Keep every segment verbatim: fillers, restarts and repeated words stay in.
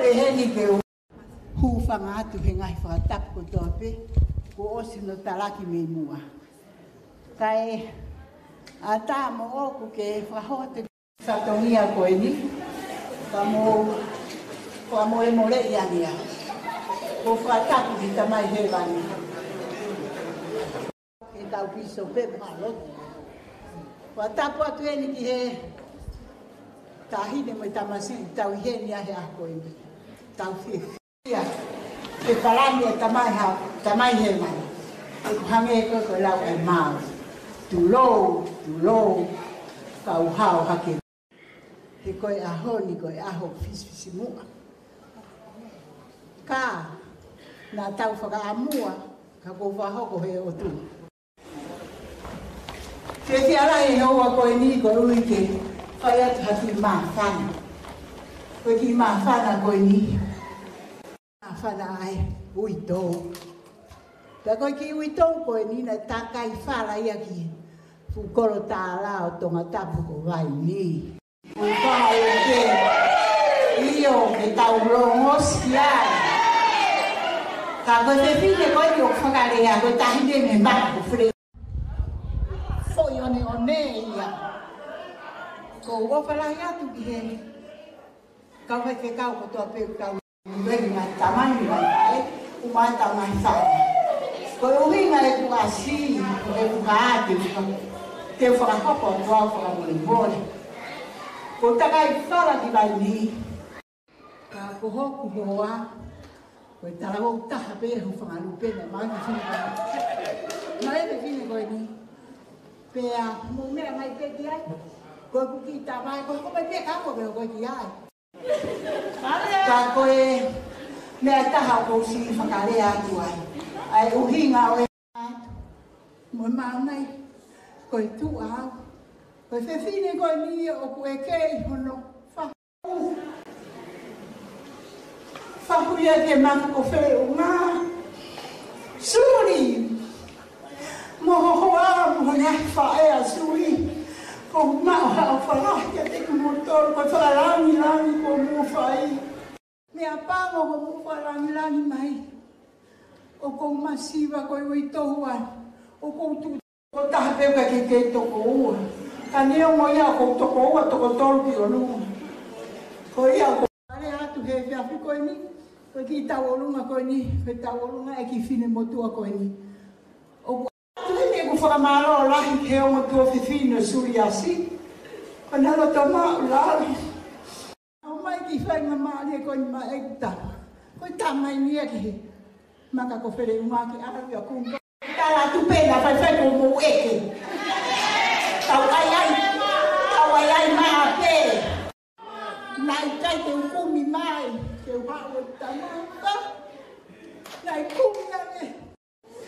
Pehē ni ke u hūfanga atu he ngaahi fakatapu kotoa pē kuo ʻosi hono talaki mei muʻa. Kae ʻatā moʻoku ke fakahoa atu e fatongia ko eni, ka mou fakamolemoleʻi ange ia. Ko e fakatapu ki he Tamai Hēvani. Ke tau pīsope mo e lotu. Fakatapu atu eni ki he taʻahine mo e tamasiʻi ʻoku tau ʻi heni he ʻaho ko eni. Tau fiefia. Ke palani e Tamai ha, Tamai Hēvani. ʻOku hangē ko e, ko e lau ʻa e maau. Tulou, tulou, kau hao hake. He ko e ʻaho ni ko e ʻaho fisifisimuʻa. Ka naʻa tau fakaʻamua, ka kuo fakahoko ʻe he ʻOtua. Ke fiefia lahi he houa ko eni koeʻuhi ke fai atu ha kiʻi māfana. Ko e kiʻi māfana ko eni. Māfana ʻa e uitou. Pea ko e kiʻi uitou ko eni naʻe takai fala ia ki he fuʻu kolo tālā ʻo Tongatapu ko Vaini. Ko e fai ʻe ke ʻio ke tau longosi ai. Ka ko e fefine ko eni ʻoku fakalea, ko e taʻahine mei Maka ko Fele. Foʻi oneone ia. ʻOku ou ʻofa lahi atu ki he kau faifekau kotoa pē ʻoku tau ʻi heni, ngaahi tamai, ngaahi faʻē, ʻumaʻā e tamai fale. Ko e ʻuhinga ʻeku ʻasi, ko ʻeku hā, te u faka-, te u fakahoko atu ʻa e fakamolemole. Ko e takai fala ki Vaini. Ka ko hoku hoa, ko e talavou taha pē ia ʻi he fanga lupe na, mai fefine ko eni. Mai fefine ko eni. Pea mou meʻa mai pē ki ai. Ko ʻeku kiʻi tamai, ko, ko mai pē ka ko ke ko ki ai. Ka ko e meʻa ʻe taha ʻoku ou siʻi fakalea atu ai. ʻA e ʻuhinga ʻo e mo e maʻu mai, ko e tuʻa au. Ko e fefine ko eni ʻoku ʻeke ʻi hono fahu. Fahu ia ke Maka ko Fele ʻUnga. Suli. Mo ho hoa, mo ho ngaahi faʻē ʻa Suli. ʻOku ou maʻu ha ʻofa lahi kiate kimoutolu, ko e fakalangilangi kuo mou fai. Meʻapango kuo mou fakalangilangi mai. ʻOku ou masiva ko e uitou ʻa, ʻoku ou tuʻu. Ko e taha pē ka ke kei toko ua. Ka neongo ia ʻoku ou toko ua, toko tolu ki ʻolunga. Ko ia ʻoku ou fale atu he efiafi ko eni, ko e kiʻi tauʻolunga ko eni, ko e tauʻolunga ʻa e kiʻi finemotuʻa ko eni. ʻOku ʻoatu eni ʻeku fakamālō lahi ki he ongo tuofefine ʻo Suliasi. Ko ʻena loto maʻulalo. ʻOmai kiʻi faingamālie ko eni maʻa ʻeku tama. Ko e tama eni ia ki he Maka ko Fele ʻUnga ke ʻalu ia ʻo kumi. Tala atu pē naʻa faifai kuo mou ʻeke. Tau ʻai ai, tau ʻai ai maʻa pē. Naʻe ʻikai te u kumi mai, ke u haʻu ʻo tama. Naʻe kumi ange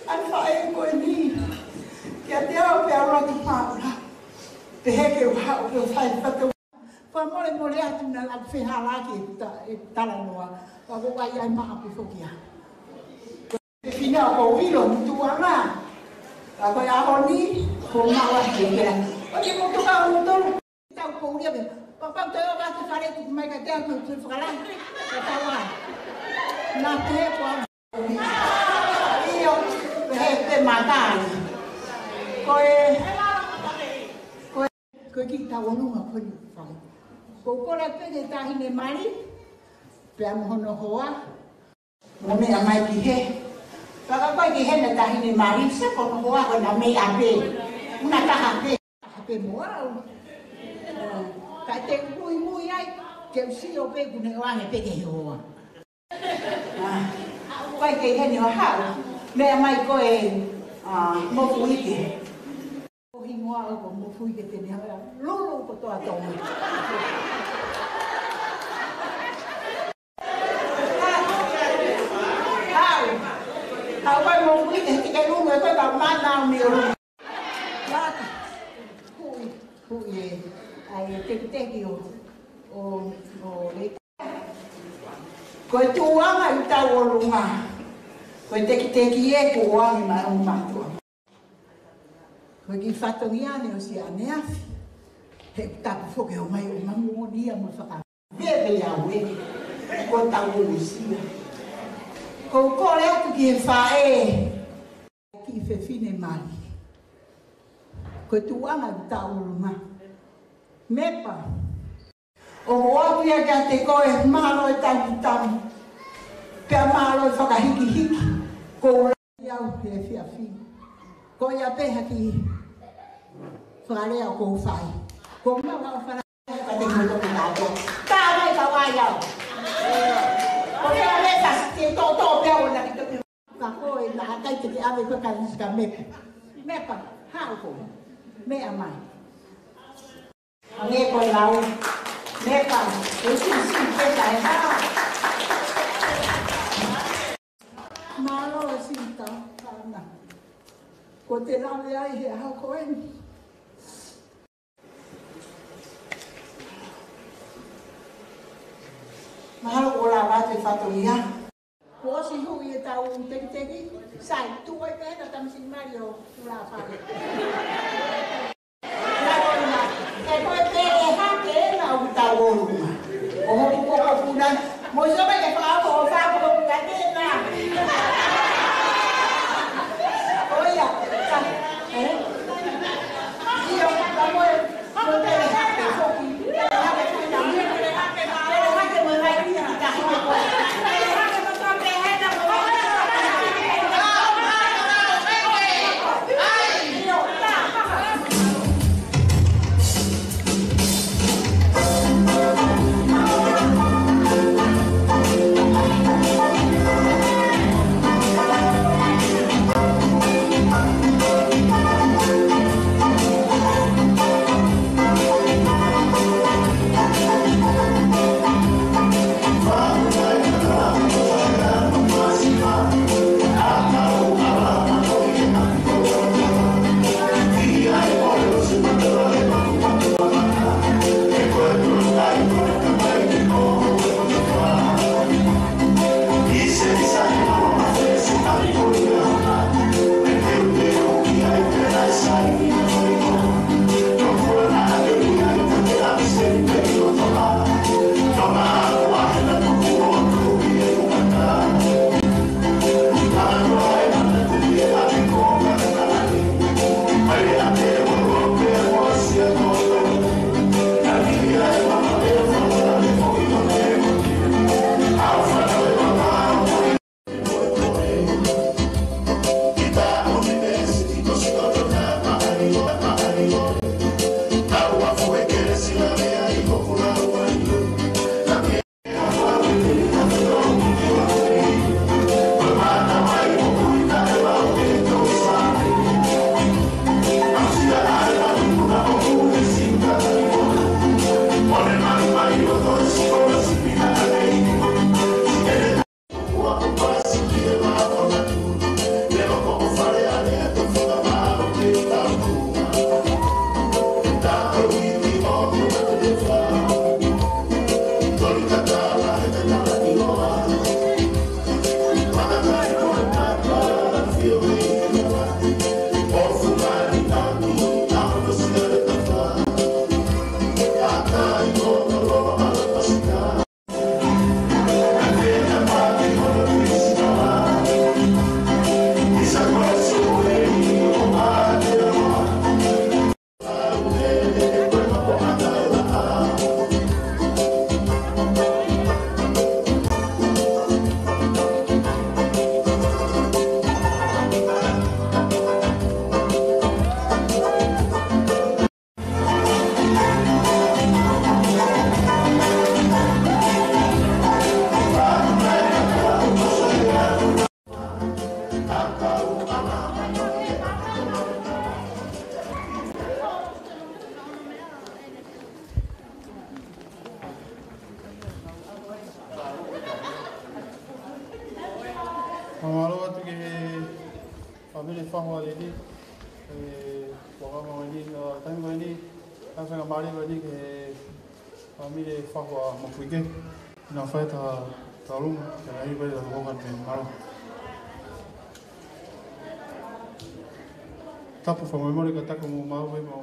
ʻa e faʻē ko eni kiate au pea u loto maʻulalo. Pehē ke u haʻu ke u fai fato. Fakamolemole atu naʻa ku fehālaaki e ta-, e talanoa. Ka ko e ʻai ai maʻa pē foki ia. Fefine ʻoku ou ʻilo mo tuʻanga. Ka ko e ʻaho ni, ko maua ke kela. ʻOku ou tuka ʻo tolu. Tau ko ia me. Papa te o ka te fale tu mai ka te atu te fakalangi. Ka tau ai. Na te ko au. ʻIo, he, he matai. Ko e, ko e, ko e kiʻi tauʻolunga ko eni fai. Ko e kole pē ki he taʻahine mali, pea mo hono hoa. Mo meʻa mai ki he. Fakakoe ki he na taʻahine mali, se ko hono hoa ko na meʻa pē. Una taha pē. Taha pē mo au. Ka te u muimui ai, ke u sio pē kuo ne ʻoange pē ki he hoa. ʻA, ʻoku ʻikai ke ʻi heni ʻo haʻu. Meʻa mai koe, ʻa, Mofuike. Ko hingoa ʻo Mofuike te ne haʻu. Lulu kotoa tō mai. Haʻu. Haʻu mai Mofuike, te ke lulu ʻe koe ka mana au mei ʻolunga. Laka. Hui, hui ē. ʻAi e tekiteki ʻo, ʻo, ʻo le Ko e tuʻuʻanga ʻi tauʻolunga. Ko e tekiteki ē kuo ʻoange maʻa e ongo mātuʻa. Ko e kiʻi fatongia ni ʻo siʻane afi. He tapu foki ʻo mai ʻo mamu ʻo nia mo faka. Veve au ē. Ko e tau uesia. Ko u kole atu ki he faʻē, ki he fefine mali. Ko e tuʻunga ki he tau ulunga. Mepa. ʻOku ou ʻoatu ia kiate koe, mālō e talitali. Pea mālō e fakahikihiki. Ko u lea au he efiafi. Ko ia pē ha kiʻi fakalea ʻoku ou fai. Ko u maʻu haʻo fala- Ka te mou toki tāpea. Tā mai ka wai au. Ko ke ave sa te tō tō pea o na ki toki. Ka ko e na akai te ke ave ko ka ni ka mepa. Mepa, hao ko. Meʻa mai. Ange ko e lau. Mepa, e si si pe sa e ha. Mālō e sita, ana. Ko te lave ai he ʻaho ko eni. Mahalo ko la vate fato ia. Ko si hu ia tau tekiteki, sai, tu oi pe na tamsi Mario, tu la fale. E ko e pele hake ena ʻoku tau ō luma. ʻO hoku koko puna. Mo i soka ke fakaako ʻo fakaako ʻo puna ke na. ʻO ia, ka, ē? ʻIo, ka mo e, mo e pele hake foki. Pele hake foki na. Pele hake mo e vai ia ki tahi ko. Pele hake mo e pele hake mo e vai ia ki tahi ko. Mālō atu ki he fāmili Fahu ʻa Lili, ʻi he vakama ko eni, ʻa, taimi ko eni, ʻa e faingamālie ko eni ki he fāmili Fahu ʻa Mapuike. Naʻa fai ta, ta luma, ke ai pai ta luma te mālō. Tapu fakamolemole ka taku mo mau pai mau.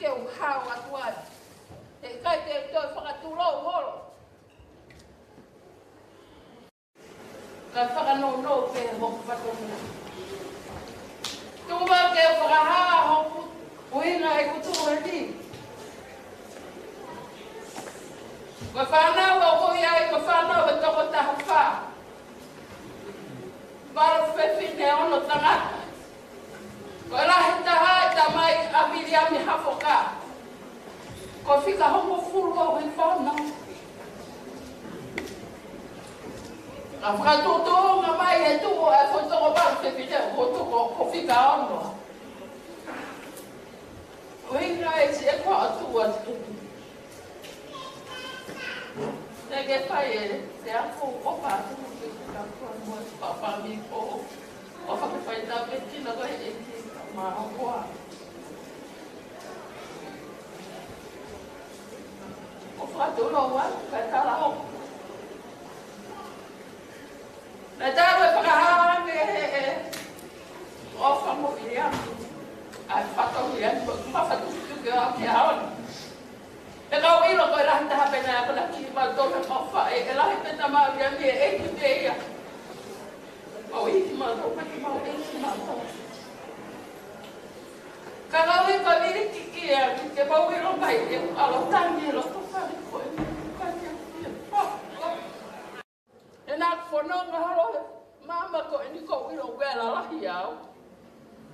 Te u hao atu ai. He ʻikai te u toe fakatulou holo. Ka fakanounou pē hoku fatongia. Tuku mai ke u fakahā hoku ʻuhinga ʻeku tuʻu heni. Ko e fānau ʻoku ʻi ai, ko e fānau ʻe toko taha fā. Valu fefine, ono tangata. Ko e lahi taha ʻa e tamai ʻa Viliami Hafoka. Ko e fika hongofulu ʻa e fānau. Ka fakatuʻutuʻunga mai e tuʻu ʻa e foʻi toko valu fefine ʻo tuku ko e fika ono. ʻUhinga ē siʻi ko e tuʻu atu. Naʻe ke fai e, e ako ʻo pātū ki he kakua mo e papa mi po. ʻO fakafaitau pē kina ko e ʻEiki ka māua. ʻO fakatulou atu, kae tala hoko. Naʻe talu e fakahā ange ʻe he, ʻe he ʻOfa mo Viliami. ʻA e fatongia ni, ko e mafatu tuke ʻo ke aon. He kau ʻilo ko e lahi taha pē naʻe akonaki kimautolu he ʻofa ē, ʻe lahi pē tamai Viliami ʻe ʻeiki pē ia. Mau ʻeiki mautolu, pea ke mau ʻeiki mautolu. Ka kau ʻi ka vili kiki ē, ke mau ʻilo mai e ʻalu tangi e loto fale ko eni, ka ke fie papa. He naʻa ku fononga holo he maama ko eni ko e ʻilo ʻoku lalahi au.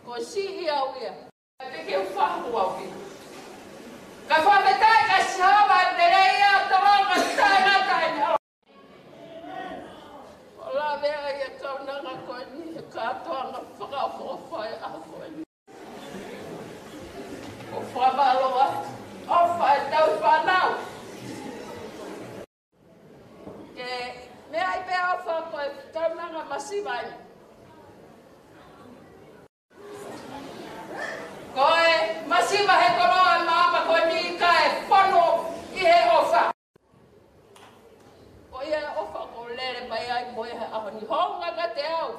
Ko e siʻi au ia. Ka te ke u fahu au ia. Ka fakafetaʻi kia Sihova ʻa e lelei ʻa e tolonga taʻengata ʻeni. ʻO lave ai e kaunanga ko eni he kātoanga fakaʻofoʻofa e ʻaho ko eni. ʻO fakamālō atu. ʻOfa e tau fānau. Ke meʻa ai pē ʻofa ko e kaunanga masiva eni. Ko e masiva he koloa ʻa e maama ko eni kae fonu ʻi he ʻofa. Ko ia ʻofa ʻoku lele mai ai mo ia he ʻaho ni, hounga kiate au.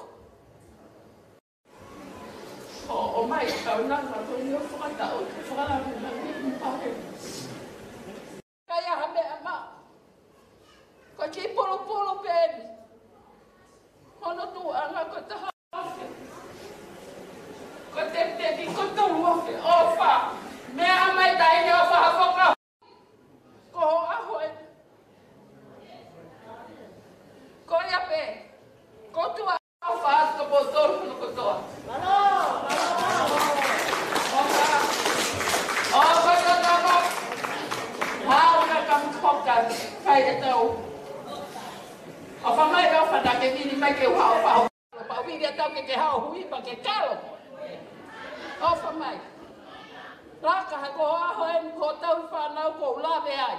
ʻO, ʻomai kaunanga ko eni ʻo fakatau, fakalavelave mo pare. Ka ʻi ai ha meʻa maʻu. Ko e kiʻi pulupulu pē eni. Hono tuʻuʻanga ko e taha afe. Ko e tepitepi ko e tolu afe. ʻOfa. Meʻa mai taʻahine ʻOfa Hafoka. Ko ho ʻaho ē. Ko ia pē. Ko e ʻOtua ʻofa atu kiate kimoutolu hono kotoa. ʻOfa. ʻOfa atu kiate kimoutolu. Hau na kam koka. Fai e tau. ʻOfa mai, ʻofa na ke vili mai ke u hao ʻofa. Pau vili ʻa tau ke ke hao hui pea ke kalo. ʻOfa mai. Laka he ko e ʻaho eni ko e tau fānau ʻoku ou lave ai.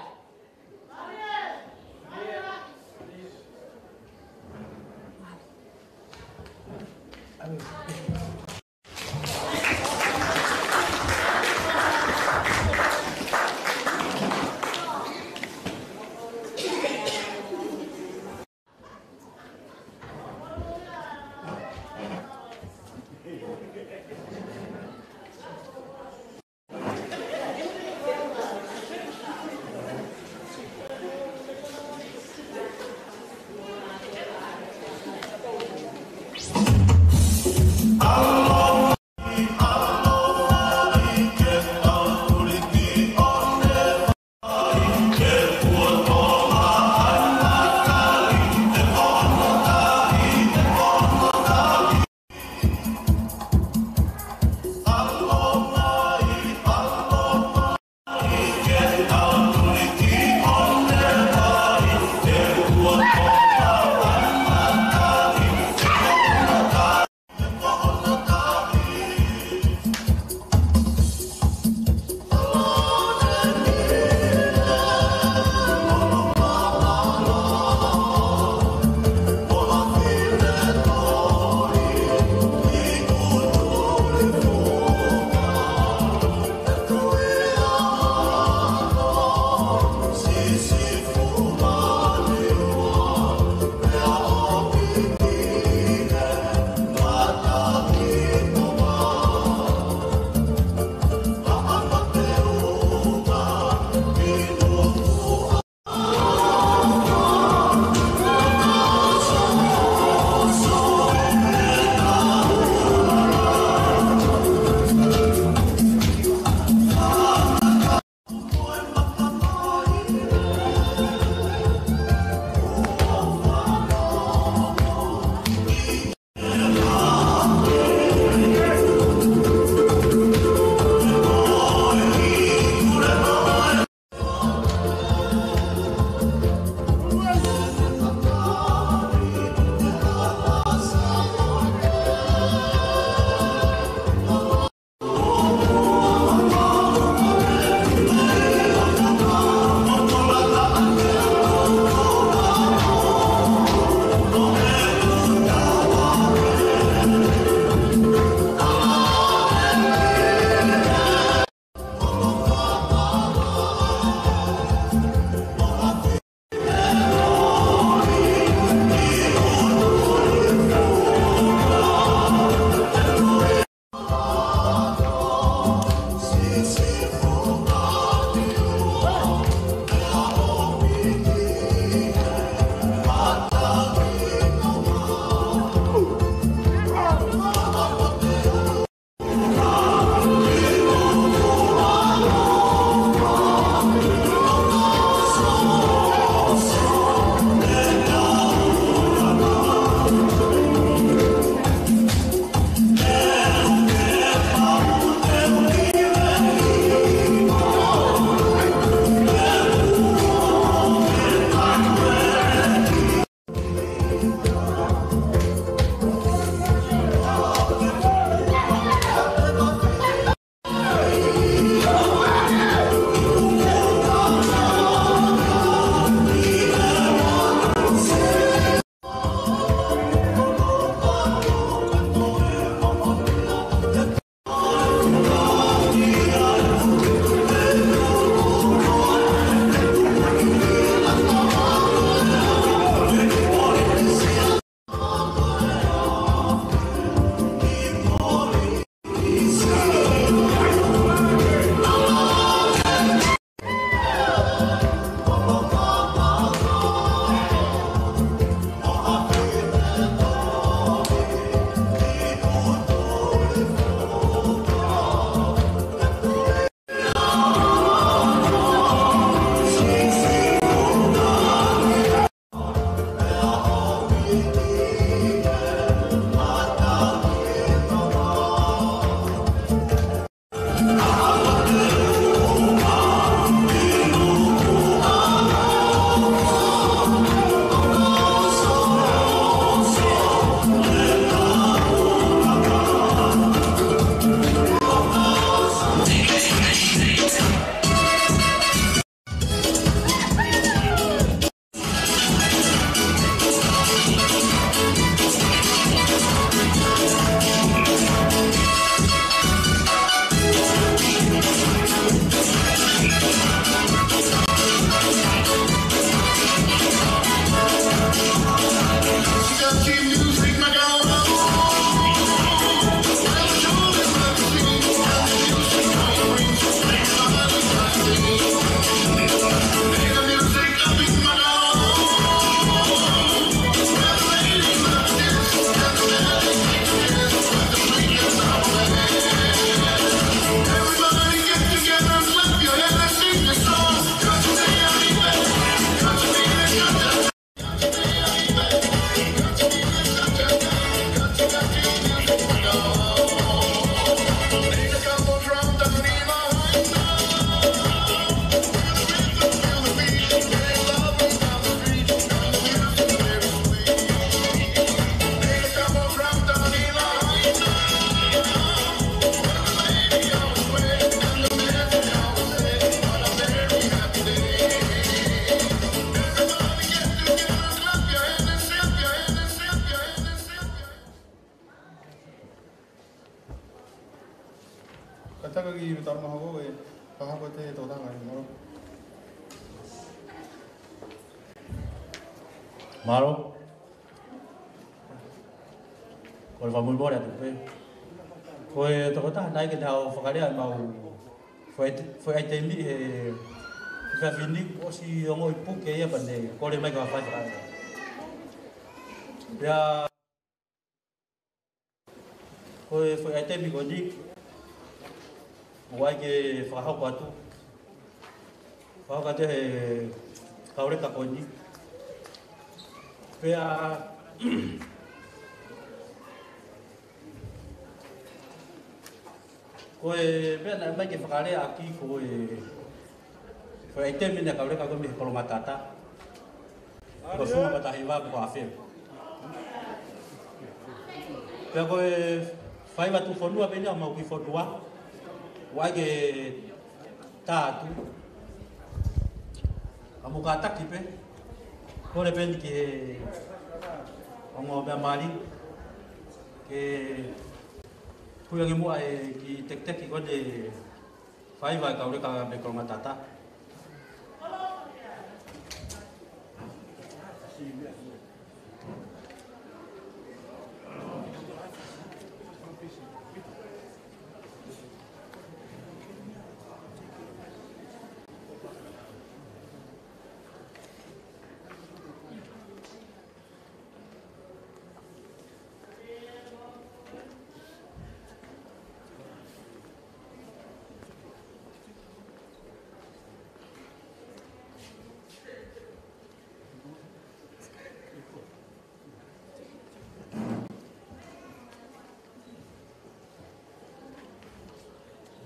Te totanga ni, mālō. Mālō. Ko e fakamolemole atu pē. Ko e tokotaha naʻe ʻikai ke ne hao ʻo fakalea ʻemau foʻi, foʻi ʻaitemi he efiafi ni, ʻosi ongo i puke ia pea ne kole mai ka fai fakalea. Pea ko e foʻi ʻaitemi ko eni, ʻoku ʻai ke fakahoko atu. Fakahoko atu he kauleka ko eni. Pea, ko e meʻa naʻe ʻomai ke fakaleaʻaki ko e foʻi ʻaitemi naʻe kauleka ko eni mei he kolongatata. Ko e suma matahiva ko Afeo. Pea ko e faiva tuʻufonua pē eni ʻa homau kiʻi fonua. ʻOku ʻai ke tā atu. Ka mou kātaki pē. Kole pē eni ki he ongo meʻa mali. Ke pui ange muʻa e kiʻi tekiteki ko eni. Faiva e kauleka mei kolongatata.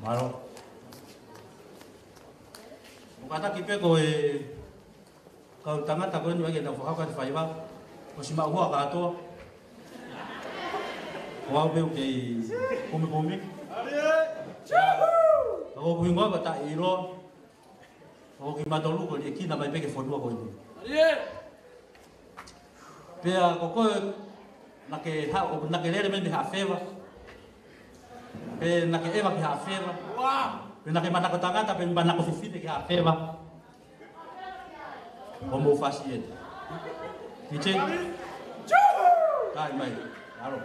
Mālō. Mou kātaki pē ko e kau tangata ko eni ʻoku ʻai ke nau fakahoko atu e faiva. ʻOsi maʻu hoa kātoa. Ko au pē ʻoku kei kumikumi. Ka ko hoku hingoa ko Taʻilo. Ko hoku kiʻi matolu ko e liʻekina mai pē ki he fonua ko eni. Pea ko koe naʻa ke ha-, ʻo naʻa ke lele mai mei Haʻafeva. Pe naʻa ke ʻeva ki Haʻafeva. Pe naʻa ke manako tangata pe manako fefine ki Haʻafeva. Ko mou fasi eni. Kiche. Kai mai. Alo.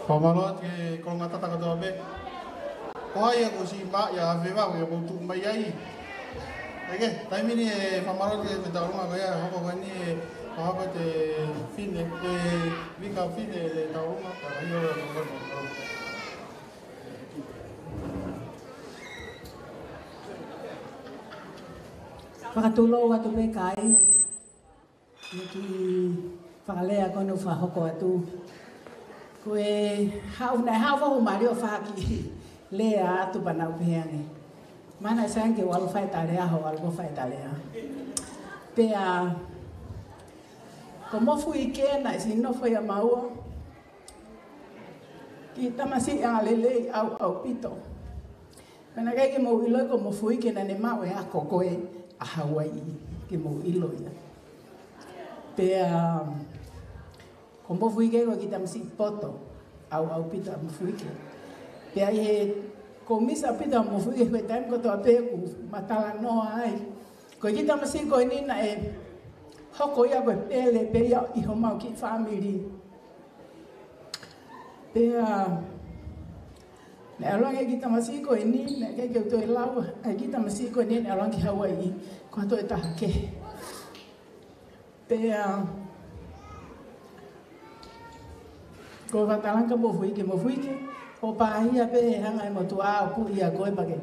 Fakamālō atu ki he Kolongatata kotoa pē. Ko hai ia ko si ma ia feva ia ko tu mai ai. Eke, taimi ni ʻe fakamālō ki he taulunga ko ia, hoko ko eni ʻe hoko te fine, ʻe vika fine ʻe taulunga, ka io ʻe hoko. Fakatulou atu pē kāinga. ʻI he kiʻi fakalea ko eni ʻoku fakahoko atu. Ko e haʻu, naʻe haʻu foʻi malio faki lea atu pea naʻá ku pehē ange. Mana sai ange ke u ʻalu fai ʻeta lea, ho ʻalu ko ē fai ʻeta lea. Pea, ko Mofuike naʻe siʻi nofo ia maua. Kiʻi tamasiʻi angalelei ʻaʻau ʻaupito. Pea naʻe ʻikai ke mou ʻilo ko Mofuike naʻá ne maʻu e ako ko ē ʻa Hauaiʻi, ke mou ʻilo ia. Pea, ko Mofuike ko e kiʻi tamasiʻi poto ʻaʻau ʻaupito ʻa Mofuike. Pea ʻi he, ko u misi ʻaupito ʻa Mofuike he taimi kotoa pē ʻoku ma talanoa ai. Ko e kiʻi tamasiʻi ko eni naʻe hoko ia ko e pele pē ia ʻi homau kiʻi fāmili. Pea, naʻe ʻalu ange e kiʻi tamasiʻi ko eni, naʻe ʻikai ke u toe lau, ʻa e kiʻi tamasiʻi ko eni naʻe ʻalu ange ki Hauaiʻi, ko ha toe taha kehe. Pea, ko u fakatalanga kia Mofuike, Mofuike, ʻo pāhia pē he hanga ʻe he motuʻa ʻo puʻi ʻa koe pea ke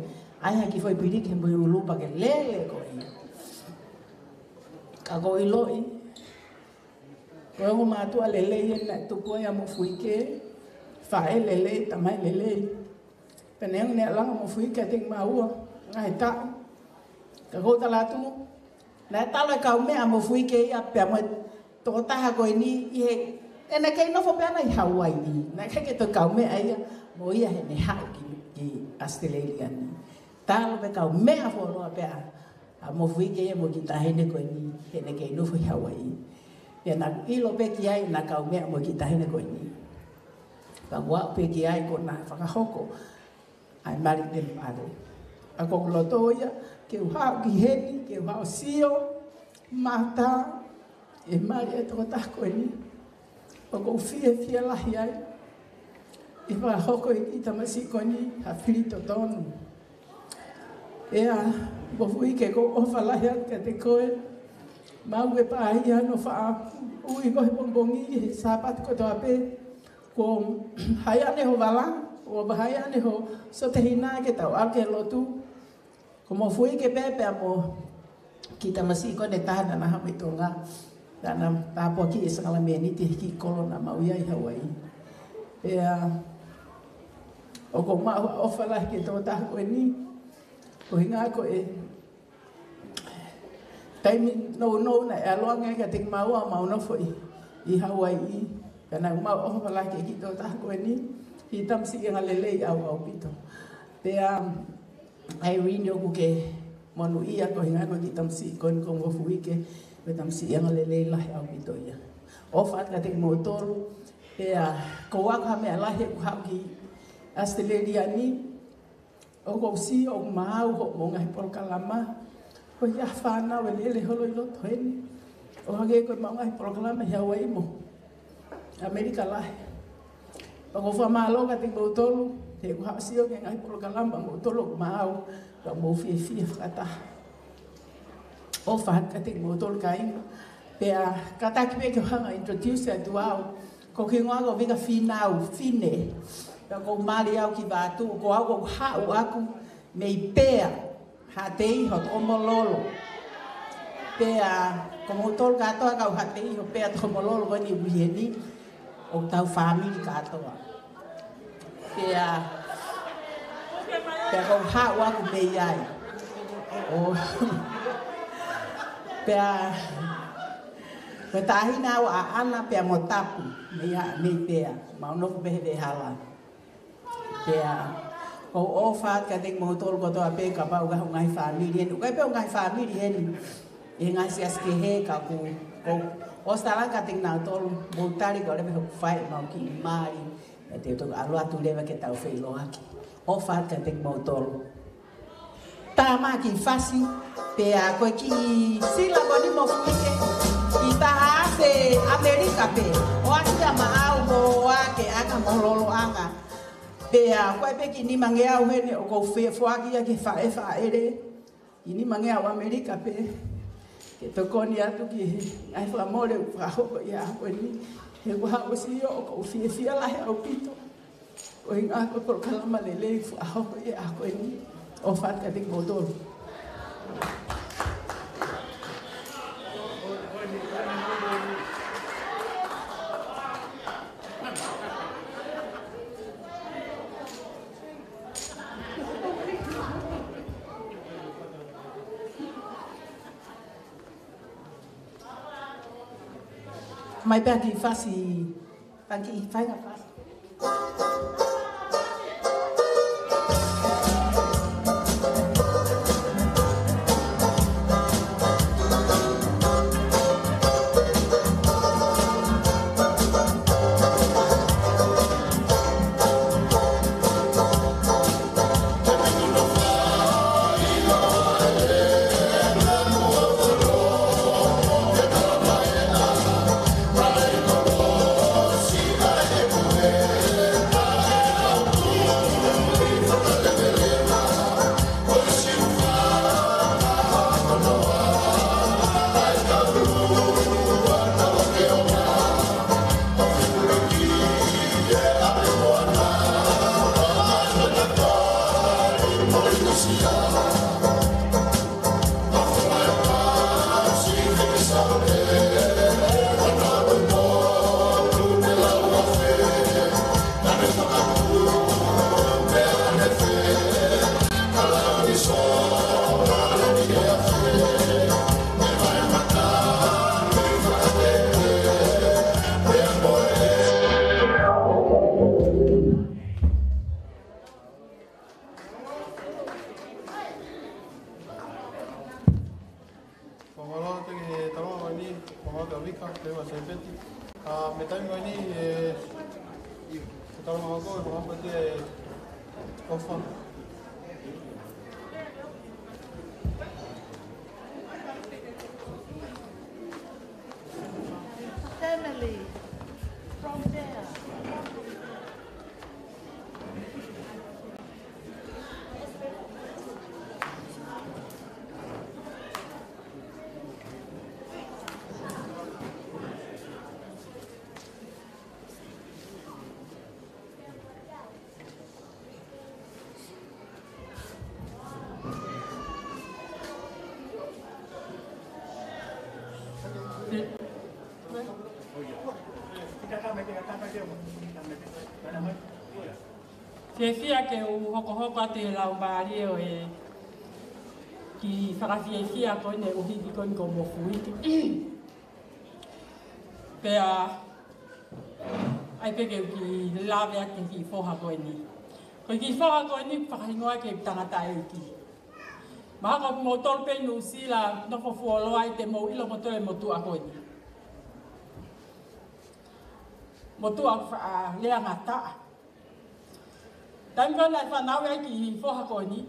ʻai ha kiʻi foʻi piliki he moʻui ʻulu pea ke lele koe ia. Ka ko u ʻiloʻi, ko e ongo mātuʻa lelei eni naʻe tupu ai ʻa Mofuike, faʻē lelei, tamai lelei. Pea neongo naʻe ʻalu ange ʻa Mofuike kiate kimaua, ngaahi taʻu. Ka ko u tala atu, naʻe talo e kaumeʻa ʻa Mofuike ia pea mo e tokotaha ko eni ʻi he, ʻene kei nofo pē ʻana ʻi Hauaiʻi. Naʻe ʻikai ke toe kaumeʻa ia mo ia heʻene haʻu ki, ki ʻAositelēlia ni. Talo pē kaumeʻa fuoloa pē ʻa ʻa Mofuike ia mo e kiʻi taʻahine ko eni, heʻene kei nofo ʻi Hauaiʻi. Pea naʻá ku ʻilo pē ki ai naʻe kaumeʻa mo e kiʻi taʻahine ko eni. Ka u aʻu pē ki ai ko ʻena fakahoko ʻa e mali temipale. ʻA ko u loto ia, ke u haʻu ki heni, ke u haʻu ʻo sio, mata, e mali e tokotaha ko eni. ʻOku ou fiefia lahi ai. ʻI he fakahoko e kiʻi tamasiʻi ko eni, ha fili totonu. ʻIa, Mofuike ko u ʻofa lahi atu kiate koe. Mau ke pāhia hono faʻa ui ko ē he pongipongi he Sāpate kotoa pē. Ko hai ane ho vala, ko hai ane ho sote hina ke tau ʻalu ki he lotu. Ko Mofuike pē pea mo e kiʻi tamasiʻi ko eni ʻe taha naʻá na haʻu mei Tonga. Naʻá na tāpuakiʻi e sākalamēniti he kiʻi kolo naʻa mau ʻi ai ʻi Hauaiʻi. Pea, ʻoku ou maʻu ha ʻofa lahi ki he tokotaha ko eni. Ko e ʻuhinga ko e taimi nounou naʻe ʻalu ange kiate kimaua ʻo mau nofo ʻi, ʻi Hauaiʻi. Pea naʻá ku maʻu ʻofa lahi ki he kiʻi tokotaha ko eni, kiʻi tamasiʻi angalelei ʻaʻau ʻaupito. Pea, Irene, ʻoku ke monūʻia ko e ʻuhinga ko e kiʻi tamasiʻi ko eni ko Mofuike, ko e tamasiʻi angalelei lahi ʻaupito ia. ʻOfa atu kiate kimoutolu, pea ko u ako ha meʻa lahi ʻeku haʻu ki ʻAositelēlia ni, ʻoku ou sio ʻoku maau hoʻomou ngaahi polokalama, ko ia fānau ʻe lele holo ʻi loto heni. ʻO hangē ko ʻemau ngaahi polokalama ʻi Hauaiʻi mo ʻAmelika lahi. Pea ʻoku ou fakamālō kiate kimoutolu, he ʻoku ou sio ki he ngaahi polokalama ʻa moutolu ʻoku maau, pea mou fiefia fakataha. ʻOfa atu kiate kimoutolu kāinga. Pea kātaki pē ke u hanga ʻo introduce atu au. Ko hoku hingoa ko Vika Fīnau Fine. Pea ʻoku ou mali au ki Vatu, ko au ʻoku haʻu ʻaʻaku mei Pea, Haʻateiho, Tokomololo. Pea, ko moutolu kātoa kau Haʻateiho, Pea, Tokomololo ko eni ʻi heni, ʻoku tau fāmili kātoa. Pea, pea ʻoku ou haʻu ʻaʻaku mei ai. ʻO, pea, ko e taʻahine au ʻa ʻAna pea mo Tapu, mei ʻa, mei Pea, mau nofo pē he veʻehala. Pea, ʻoku ou ʻofa atu kiate kimoutolu kotoa pē kapau ʻoku ʻi ai ho ngaahi fāmili heni. ʻOku ʻi ai pē ho ngaahi fāmili heni. ʻI he ngaahi siasi kehe ka ʻoku, ʻoku, ʻosi tala kiate kinautolu, mou tali ko e leva hoku fai ʻemau kiʻi mali. Pea te u toki ʻalu atu leva ke tau feʻiloaki. ʻOfa atu kiate kimoutolu. Tāmaki fasi, pea ko e kiʻi sila ko eni Mofuike, ʻi Tahaase ʻAmelika pē, ʻoatu ia maʻau mo ʻoua ke ʻaka mo loloʻanga. Pea ko e pē kiʻi nimangeau heni ʻoku ou fie foaki ia ki he faʻē fāʻele, kiʻi nimangeau ʻAmelika pē, ke tokoni atu ki he ngaahi fakamole ʻoku fakahoko ʻi he ʻaho ko eni. He ʻoku ou sio ʻoku ou fiefia lahi ʻaupito. Ko e ʻuhinga ko e polokalama lelei ʻoku fakahoko ʻi he ʻaho ko eni. ʻOfa atu kiate kimoutolu. Mai pē ha kiʻi fasi, ha kiʻi faʻahinga fasi. Fakamālō atu ki he tangata ko eni, ko Maka Vika, Leva Sepeti. ʻA, mei he taimi ko eni, ē, ko e tangata ko ē, ko Maka Vika, ē, ʻofa. Family, from there. Fiefia ke u hokohoko atu he laumālie ʻo e kiʻi fakafiefia ko eni ʻuhiki ko eni ko Mofuike. Pea ʻai pē ke u kiʻi lave atu ki he kiʻi foha ko eni. Ko e kiʻi foha ko eni fakahingoa ke tangataʻeiki. Mahalo ko kimoutolu pē ʻi Nuʻusila, nofo fuoloa ai te mou ʻilo moutolu e motuʻa ko eni. Motuʻa fa-, ʻa, lea ngataʻa. Taimi ko ē naʻe fanauʻi ai e kiʻi foha ko eni,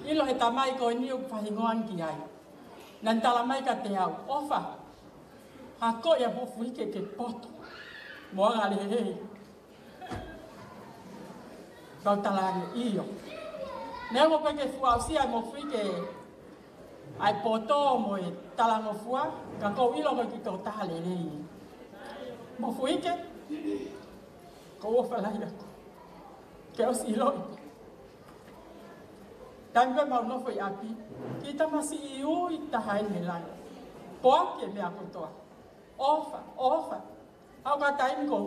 ʻilo he tamai ko eni ʻoku fakahingoa ange ki ai. Naʻá ne tala mai kiate au, ʻOfa, akoʻi ʻa Mofuike ke poto mo angalelei. Kau tala ange, ʻIo. Neongo pē ke fuʻu aʻusia ʻe Mofuike ʻa e poto mo e talangofua, ka ʻoku ou ʻilo ko e kiʻi tokotaha lelei. Mofuike, ʻoku ou ʻofa lahi ʻaʻaku. Ke ʻosi ʻiloʻi. Taimi ko ē ʻemau nofo ʻi ʻapi, kiʻi tamasiʻi ui taha eni he langi. Poaki e meʻa kotoa. ʻOfa, ʻofa. Aʻu ki he taimi ko ē,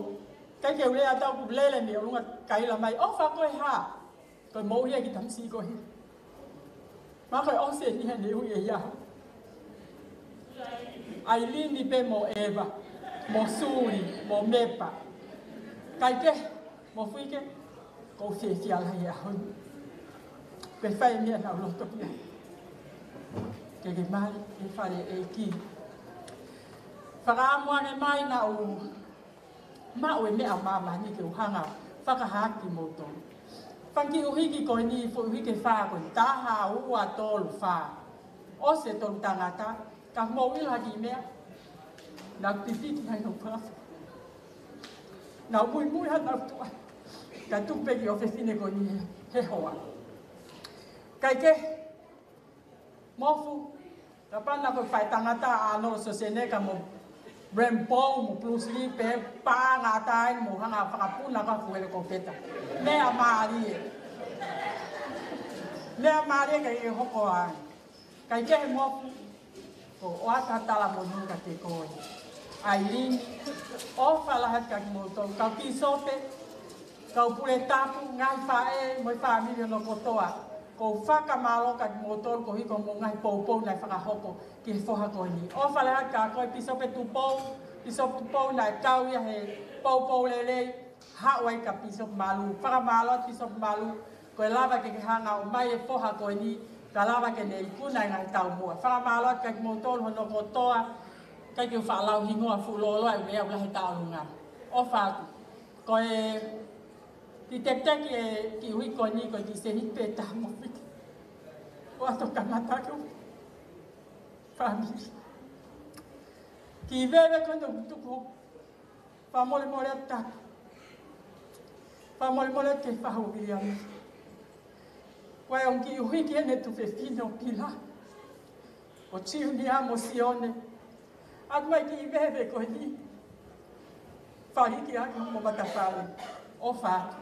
ʻikai ke u lea atu, ʻoku lele mei ʻolunga kaila mai, ʻOfa ko e hā? Ko e moʻui ʻa e kiʻi tamasiʻi ko ē. Mahalo ko e ʻosi eni he naʻe ui ia. ʻAilini pē mo ʻEva, mo Suli, mo Mepa. Kae kehe, Mofuike, ʻoku ou fiefia lahi he ʻaho ni. Pea fai e meʻa naʻá ku loto ki ai. Ke ke mali, ke fale ʻEiki. Fakaʻamu ange mai naʻá ku maʻu e meʻa ʻo māmani ke u hanga ʻo fakahā kiate kimoutolu. Fanga kiʻi ʻuhiki ko eni, foʻi ʻuhiki ʻe fā ko eni, taha, ua, tolu, fā. ʻOsi e tolu tangata, ka mou ʻilo ha kiʻi meʻa. Naʻá ku pipiki ai ʻo papa. Naʻá ku muimui hana utu ai. Ka tuku pē ki he ʻofefine ko eni he, he hoa. Kae kehe, Mofu, kapau naʻa ko e faʻētangata ʻa ʻAnolo Soseneka mo Rambo mo Bruce Lee, pea paʻanga ʻatā eni mo hanga fakapuna ka fuele ko peta. Meʻa mālie. Meʻa mālie kae hoko ai. Kae kehe Mofu, ko ʻoatu ha tala moʻoni kiate koe. ʻAilini, ʻofa lahi atu kiate kimoutolu, kau pīsope, kau pule tapu, ngaahi faʻē, mo e fāmili hono kotoa. Ko e fakamālō kiate kimoutolu koeʻuhi ko hoʻomou ngaahi poupou naʻe fakahoko ki he foha ko eni. ʻOfa lahi atu kia koe Pīsope Tupou, Pīsope Tupou naʻe kau ia he poupou lelei, haʻu ai kia Pīsope Malu. Fakamālō Pīsope Malu, ko e lava ke ke hanga ʻo ʻomai e foha ko eni, ka lava ke ne ikuna e ngaahi taumuʻa. Fakamālō kia kimoutolu hono kotoa, ʻikai ke u faʻa lau hingoa fuʻu lōloa ʻi he meʻa ʻoku lahi he taʻolunga. ʻOfa atu. Ko e kiʻi tekiteki e kiʻi uike ko eni ko e kiʻi sēniti pē ʻe taha mo fiki. ʻOatu e kamata ki he fāmili. Kiʻi veve ko eni ʻoku tuku hoku fakamolemole atu. Fakamolemole atu ki he fahu Viliami. Ko e ongo kiʻi uike eni ʻa e tuofefine ʻo Pila, ʻo Tiunia mo Sione. ʻOatu mai e kiʻi veve ko eni. Fāliki ʻaki homo matafale. ʻOfa atu.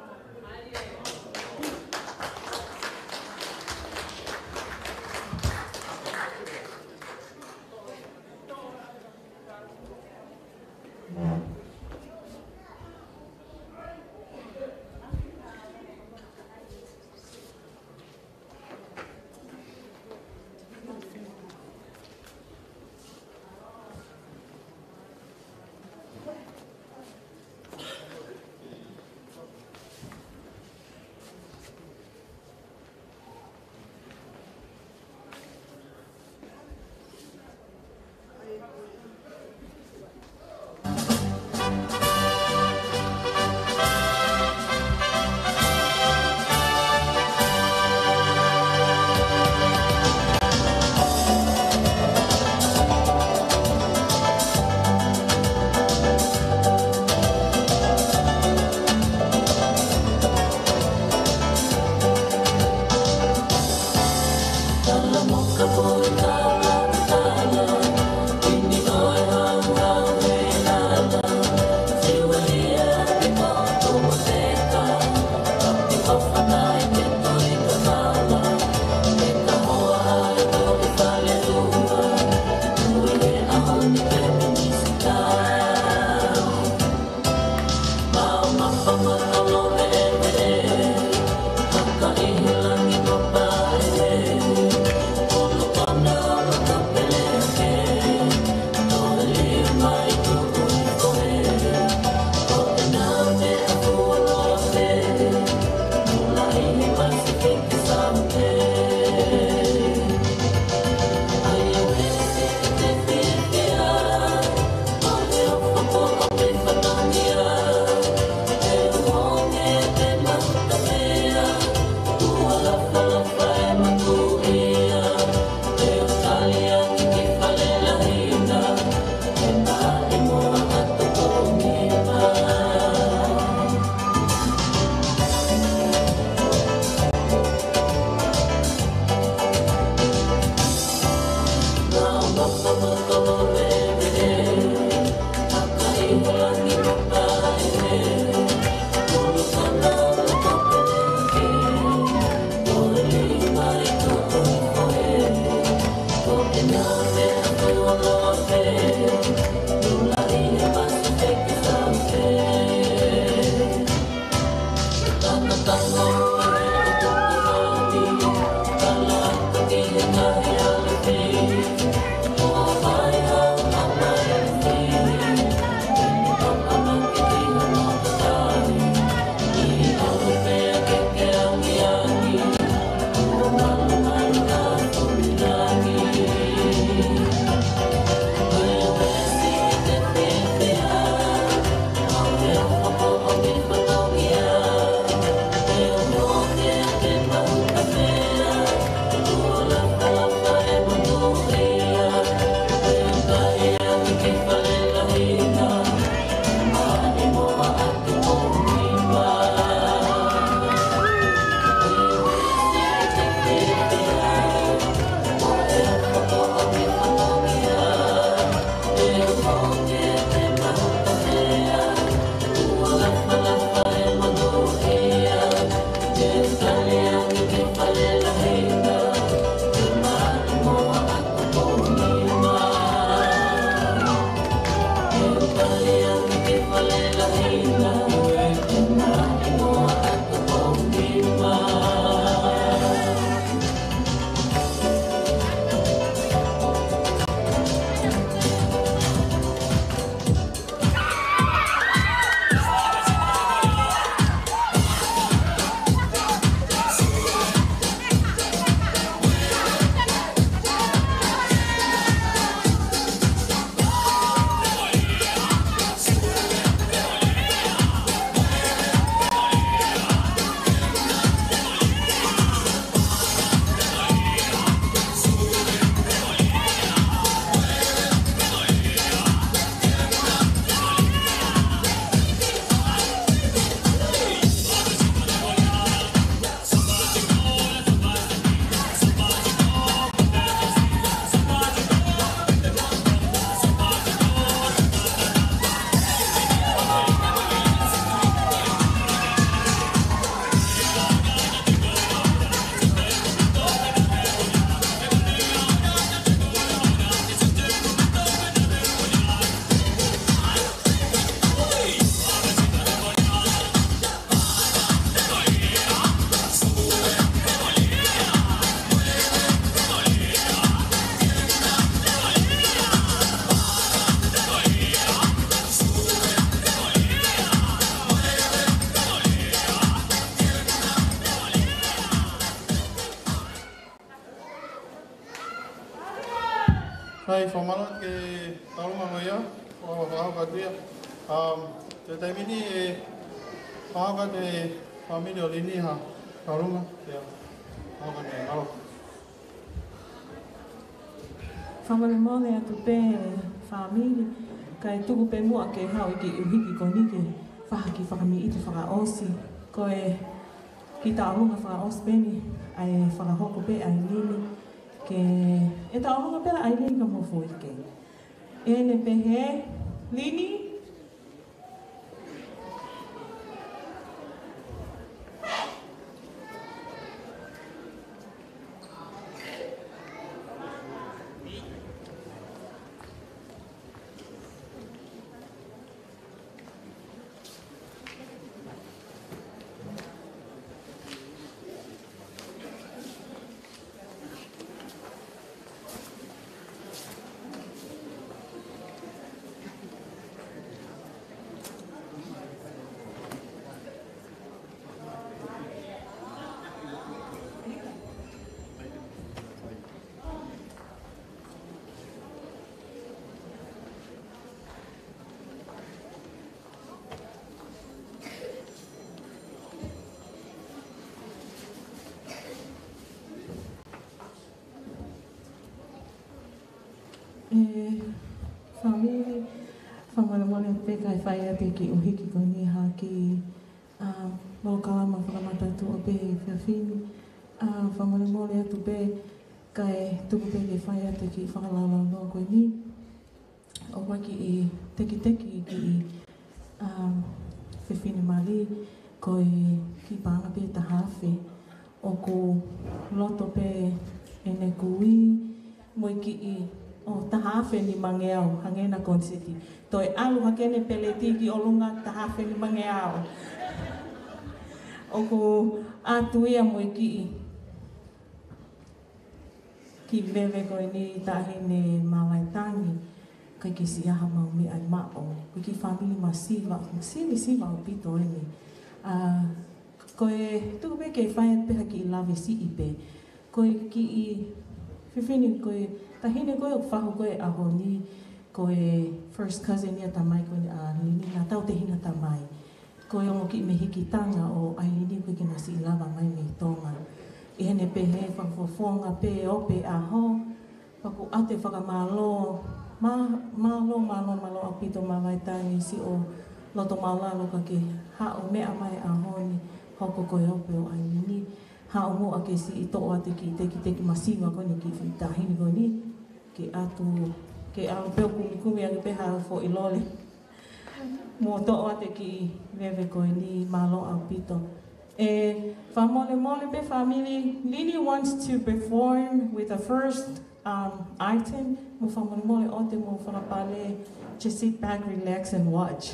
Sai, fakamālō ki he tauʻolunga ko ia, ʻo fakahoko atu ia. Um, ko e taimi ni ʻe fakahoko atu ʻe he fāmili ʻo Lini ha tauʻolunga, ia. Fakahoko atu, mālō. Fakamolemole atu pē fāmili, kae tuku pē muʻa ke haʻu e kiʻi ʻuhiki ko eni ke fai ha kiʻi fakamiʻiti fakaʻosi. Ko e kiʻi tauʻolunga fakaʻosi pē eni, ʻa e fakahoko pē ʻe ʻAilini. Ke, ʻe tauʻolunga pē ʻa ʻAilini ka mo foʻi ke. ʻEne pehē, Lini. ʻE, fāmili, fakamolemole pē kae fai atu e kiʻi ʻuhiki ko eni ha kiʻi, ʻa, polokalama fakamatatuʻa pē he efiafi ni. ʻA, fakamolemole atu pē kae tuku pē ke fai atu e kiʻi fakalaulaunoa ko eni. ʻOku ou kiʻi tekiteki kiʻi, um, fefine mali, ko e kiʻi paʻanga pē taha afe. ʻOku loto pē ʻene kui, mo e kiʻi, ʻo taha afe nimangeau, hangē na koniseti. Toe ʻalu hake ʻene peleti ki ʻolunga taha afe nimangeau. ʻOku ʻatu ia mo e kiʻi kiʻi veve ko eni taʻahine Mavaetangi, ʻikai ke siʻi ha maʻu meʻa ʻi maʻu, ko e kiʻi fāmili masiva, masiva, masiva ʻaupito eni. ʻA, ko e tuku pē ke fai atu pē ha kiʻi lave siʻi pē. Ko e kiʻi fefine, ko e taʻahine ko ē ʻoku fahu ko ē he ʻaho ni, ko e first cousin ia ʻa e tamai ko eni ʻa Lini, naʻa tau tehina tamai. Ko e ongo kiʻi mehikitanga ʻo ʻAilini ʻoku ʻikai ke na siʻi lava mai mei Tonga. ʻI heʻene pehē fakafofonga pē ʻo pē ʻaho, pea ʻoku ʻoatu e fakamālō, mā-, mālō, mālō, mālō ʻaupito Mavaetangi siʻo loto mālalo ka ke haʻu meʻa mai he ʻaho ni, hoko ko e ope ʻo ʻAilini, haʻu muʻa ke siʻi toʻo atu e kiʻi tekiteki masiva ko eni kiʻi taʻahine ko eni, ke ʻatu, ke ʻalu pē ʻo kumikumi ʻaki pē ha foʻi lole. Mo toʻo atu e kiʻi veve ko eni, mālō ʻaupito. ʻE, fakamolemole pē fāmili, Lini wants to perform with the first, um, item. Mo fakamolemole ʻoua te mou fakapale, just sit back, relax and watch.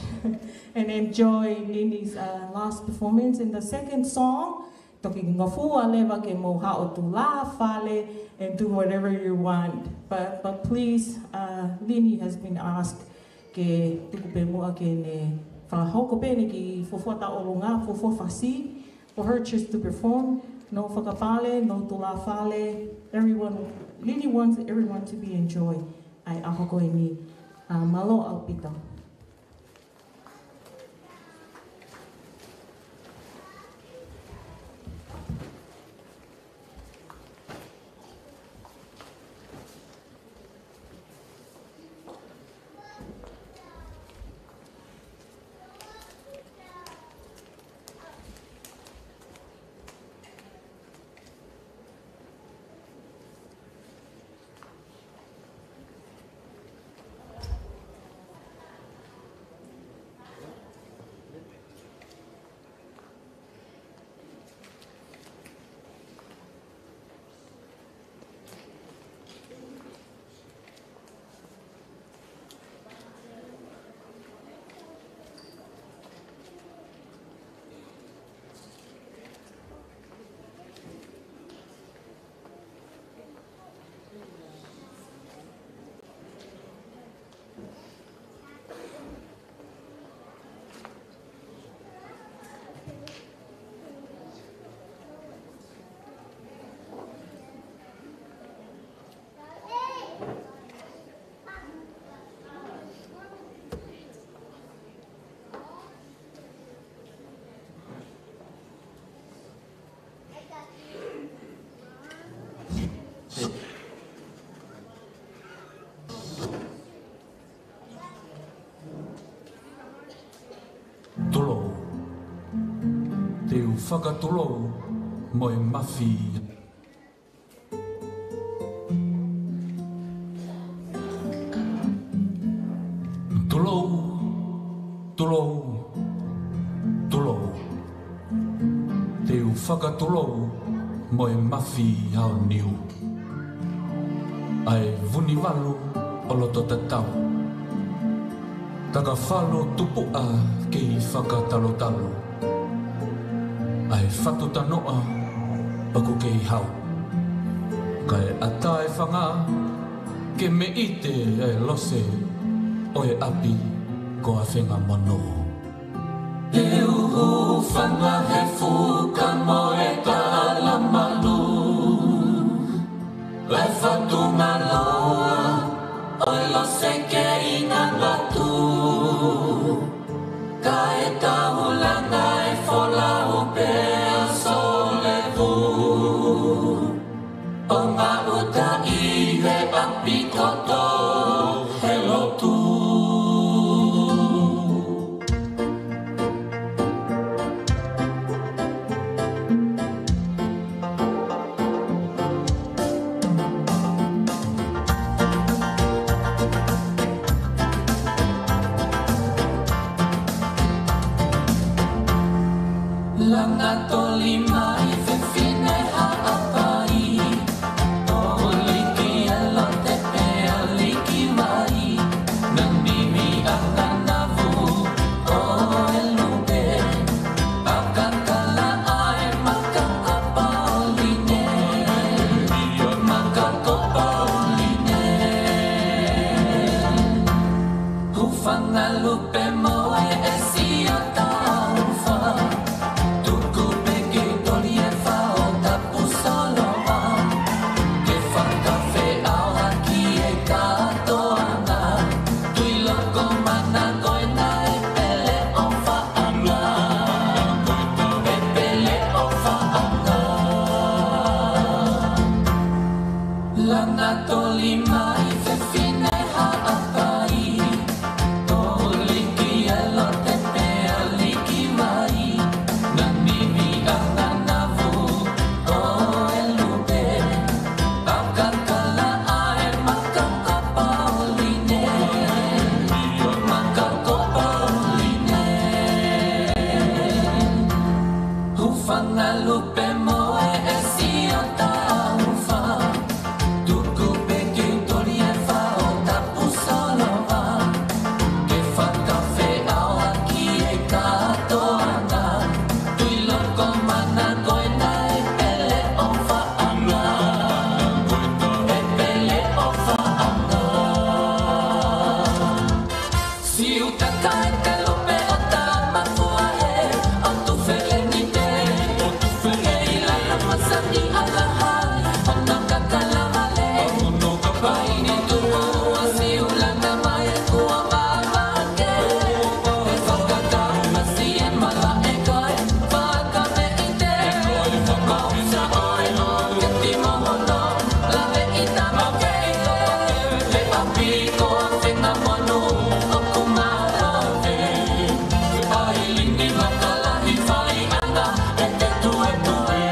And enjoy Lini's, uh, last performance. In the second song, toki ngofua leva ke mou haʻu ʻo tulāfale and do whatever you want. But, but please, uh, Lini has been asked ke tuku pē muʻa ke ne fakahoko pē ʻene kiʻi fuofua tauʻolunga, fuofua fasi, for her just to perform. No fakapale, no tulāfale. Everyone, Lini wants everyone to be enjoy ʻa e ʻaho ko eni. Uh, mālō ʻaupito. fakatulou mo e mafi. Tulou, tulou, tulou. Te u fakatulou mo e mafi aoniu. ʻA e Vunivalu ʻo loto tatau. Takafalu tupuʻa kei fakatalotalo. ʻA e fatu tanoʻa ʻoku kei hau. Kae ʻatā e fanga ke meʻite ʻa e lose ʻo e ʻapi ko Afengamonū. Te u hūfanga he fuka mo e talamalu. ʻA e fatu ngaloa ʻo e lose kei ngangatu. Kae taulanga e folau pea solevu. ʻO ngāuta ʻi he ʻapi kotoa he lotu. Langa toli mai fefine Haʻapai, tō liki ʻelo te pea liki mai, nani mi anga navu ʻo e lupe, ʻa kakala ʻa e maka ʻa Pauline, maka ko Pauline. Hūfanga lupe mo e ʻesi ʻo Taufa. Tuku pē ke u toli e fā ʻo Tapusoloa. Ke fakafeʻao ʻaki e kātoanga. Tuʻi loko mana ko ena e pele ʻo Faʻanga. E pele ʻo Faʻanga. Langa toli mai fefine Haʻapai. Tō liki ʻelo te pea liki mai. Nani mi anga navu ʻo e lupe. ʻA kakala ʻa e maka ʻa Pauline. Maka ko Pauline. Hūfanga lupe mo e ʻesi ʻo Taufa. Tuku pē ke u toli e fā ʻo Tapusoloa. Ke fakafeʻao ʻaki e kātoanga. Tuʻi loko mana ko ena e pele ʻo Faʻanga. E pele ʻo Faʻanga. Siutaka e kalupe ʻo Tamakuaʻe, ʻo Tufelenite, ʻo Tufelenite. ʻEi lana masani ʻalaha, ʻo naka kalavale, ʻo naka kalavale. Paini tuʻu ua siulana mai kua vavake. E fakakau masi e malaʻe kai, fakameʻite. Mau sa ʻoi ʻo ke timo hono, lave ʻi Tamakei. He ʻapi ko Afengamonū ʻoku malave. ʻAilini Makalahi fai ʻana e te tuetue.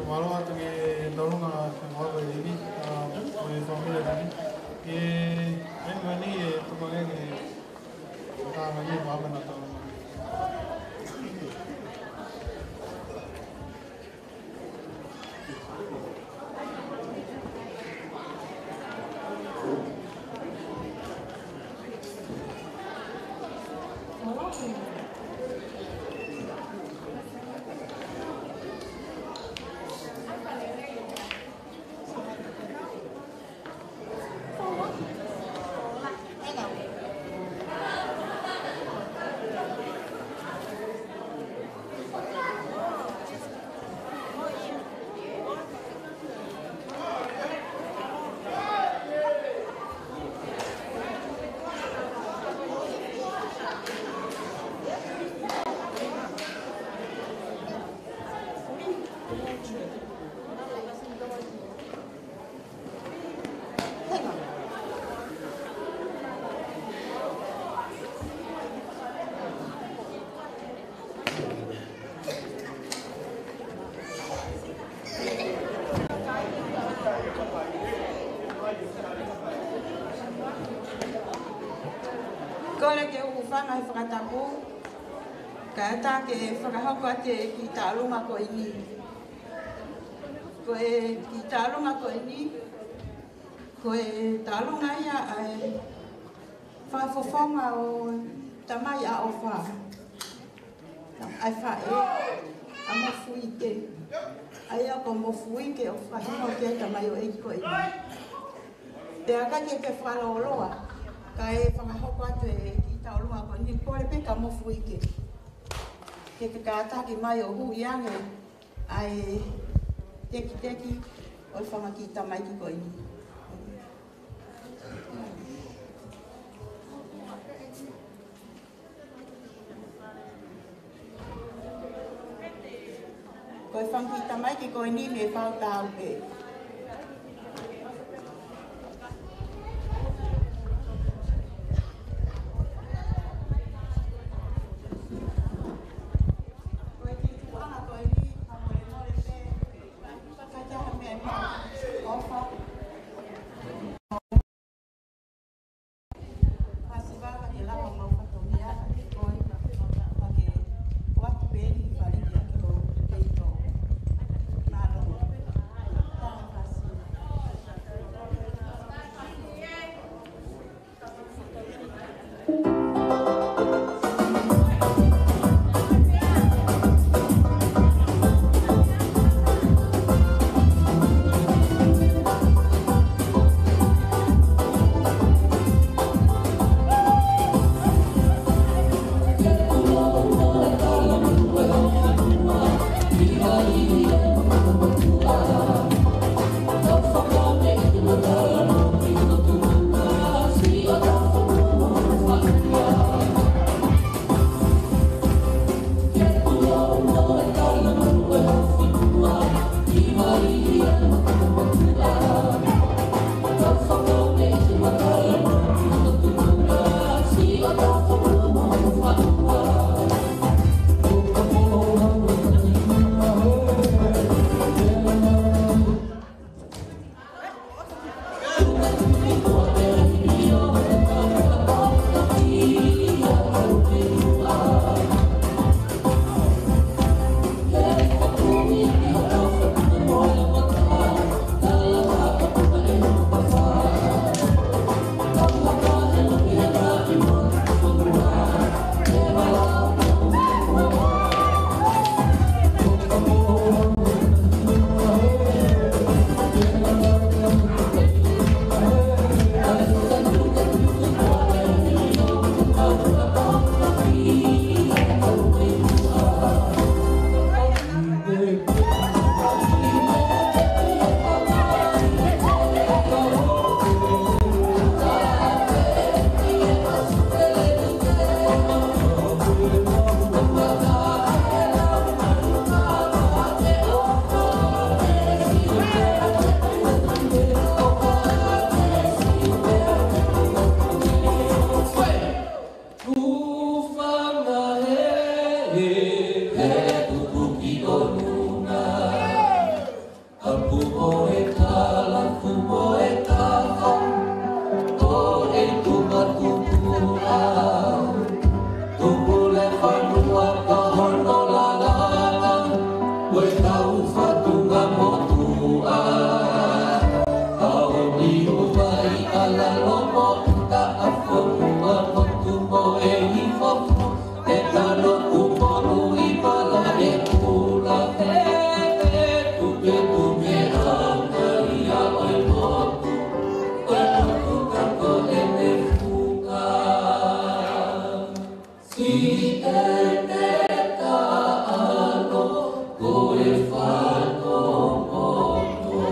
Mālō atu ki he tolunga, ʻa e ngāue ʻa e ivi, ʻa, mo e fāmili ʻa e ivi. ʻE, ʻe mani e tupangenge, tā mani e māmana tau. Kole ke u hūfanga he fakatapu, kae ʻatā ke fakahoko atu e kiʻi taʻaluma ko eni. Ko e kiʻi taʻaluma ko eni, ko e taʻaluma ia ʻa e fakafofonga ʻo Tamai ʻAofa. ʻA e faʻē ʻa Mofuike. ʻA ia ko Mofuike ʻoku fakahingoa ki ai e tamaioʻeiki ko eni. Pea ʻikai ke fakalōloa, kae fakahoko atu e kiʻi taʻaluma ko eni, kole pē kia Mofuike ke kātaki mai ʻo hū ʻi ange ʻa e tekiteki ʻo e fanga kiʻi tamaiki ko eni. Ko e fanga Ki he tamaiki ko eni mei Fautau pē. Ko e kiʻi tuʻunga ko eni, ka molemole pē, ka ʻi ai ha meʻa ʻoku mau ʻofa. Pasi vaka ke lava mau fatongia, ke koi, ka ke ʻoatu pē ni fale ki he ʻaho ni. Mālō. Taha pasi. Tufa mahehe, he tupu ki ʻolunga. Apu mo e tala, fu mo e tafa, ʻo e tupa tupu a. Tupu le fanua ka hono lalanga, ko e tau fatunga motuʻa. Aoni uvai ala lomo ka afonua motu mo e hifo. E tano kupolu i pala e kula. He, he, tupe, tupe, au, kai, a, ʻo e motu. Ko e motu ka ko e mefuka. Si e te ka ano, ko e fano motu.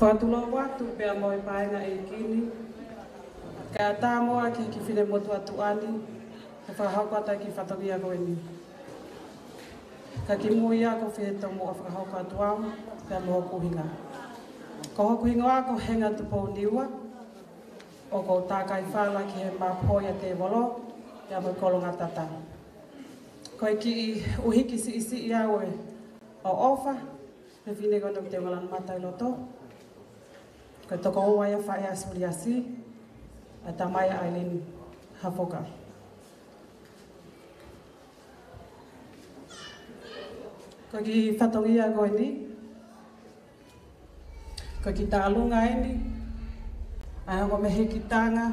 Fakatulou atu pea mo e paenga ʻeiki ni, kae ʻatā muʻa ki he kiʻi finemotuʻa tuʻa ni, ke fakahoko atu e kiʻi fatongia ko eni. Ka kimui ia ko e fie tomuʻa fakahoko atu au, pea mo hoku ʻuhinga. Ko hoku hingoa ko Henga Tupou Niua, ʻoku ou tākai fala ki he Mapu ʻo Tēvolo, pea mo Kolongatata. Ko e kiʻi ʻuhiki siʻisiʻi au ʻo e ʻofa, he fefine ko eni ʻoku te ngala mata ʻi loto. Ko e tokoua ia ʻo e faʻē ʻa Suliasi, ʻa e tamai ʻa ʻAilini Hafoka. Ko e kiʻi fatongia ko eni, ko e kiʻi tālunga eni, ʻa e ongo mehikitanga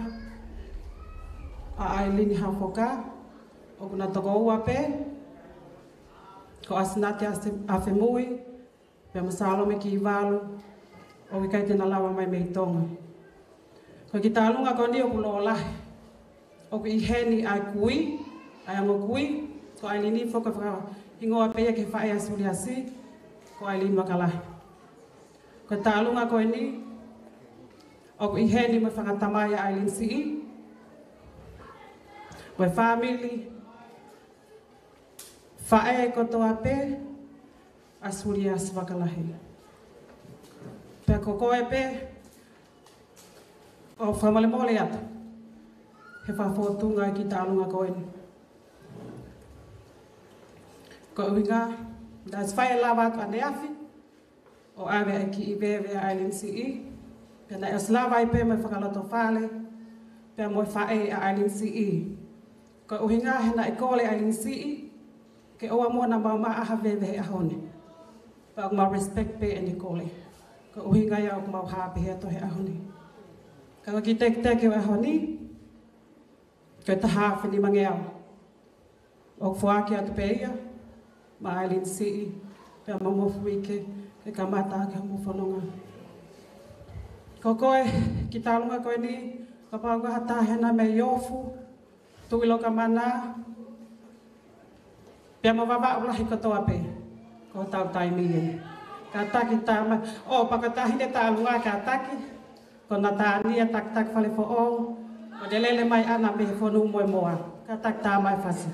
ʻa ʻAilini Hafoka, ʻoku na tokoua pē, ko ʻAsinate ʻAse-, ʻAfemui, pea mo Salome Kivalu, ʻoku ʻikai te na lava mai mei Tonga. Ko e kiʻi tālunga ko eni ʻoku lōlahi. ʻOku ʻi heni ʻa e kui, ʻa e ongo kui, ko ʻAilini foki ʻoku fakahingoa pē ia ki he faʻē ʻa Suliasi, ko ʻAilini Vakalahi. Ko e tālunga ko eni, ʻoku ʻi heni mo e fanga tamai ʻa ʻAilini Siʻi, mo e fāmili, faʻē kotoa pē ʻa Suliasi Vakalahi. Pea ko koe pē, ʻoku ou fakamolemole atu he fakafōtunga ʻa e kiʻi tālunga ko eni. Ko e ʻuhinga, naʻe ʻosi fai e lava atu ʻaneafi, ʻo ʻave ʻa e kiʻi veve ʻa ʻAilini Siʻi, pea naʻe ʻosi lava ai pē mo e fakalotofale, pea mo e faʻē ʻa ʻAilini Siʻi. Ko e ʻuhinga he naʻe kole ʻa ʻAilini Siʻi, ke ʻoua muʻa naʻa mau maʻu ha veve he ʻaho ni. Pea ʻoku mau respect pē ʻene kole. Ko e ʻuhinga ia ʻoku mau hā pē he ʻaho ni. Ka ko e kiʻi teketeke ʻo e ʻaho ni, ko e taha afe nimangeau. ʻOku foaki atu pē ia, maʻa ʻAilini Siʻi, pea mo Mofuike, ke kamata ʻaki hoʻomou fononga. Ko koe, kiʻi tālunga ko eni, kapau ko ha taha hena mei Ofu, Tuʻi Lokamana, pea mo Vavaʻu Lahi kotoa pē, ko hotau taimi ē. Kātaki tamai, ʻo, pea ko e taʻahine tālunga kātaki, ko Natania Takitaki Falefoʻou, ʻoku ne lele mai ʻana mei he Fonumoemoa. Kātaki tamai fasi.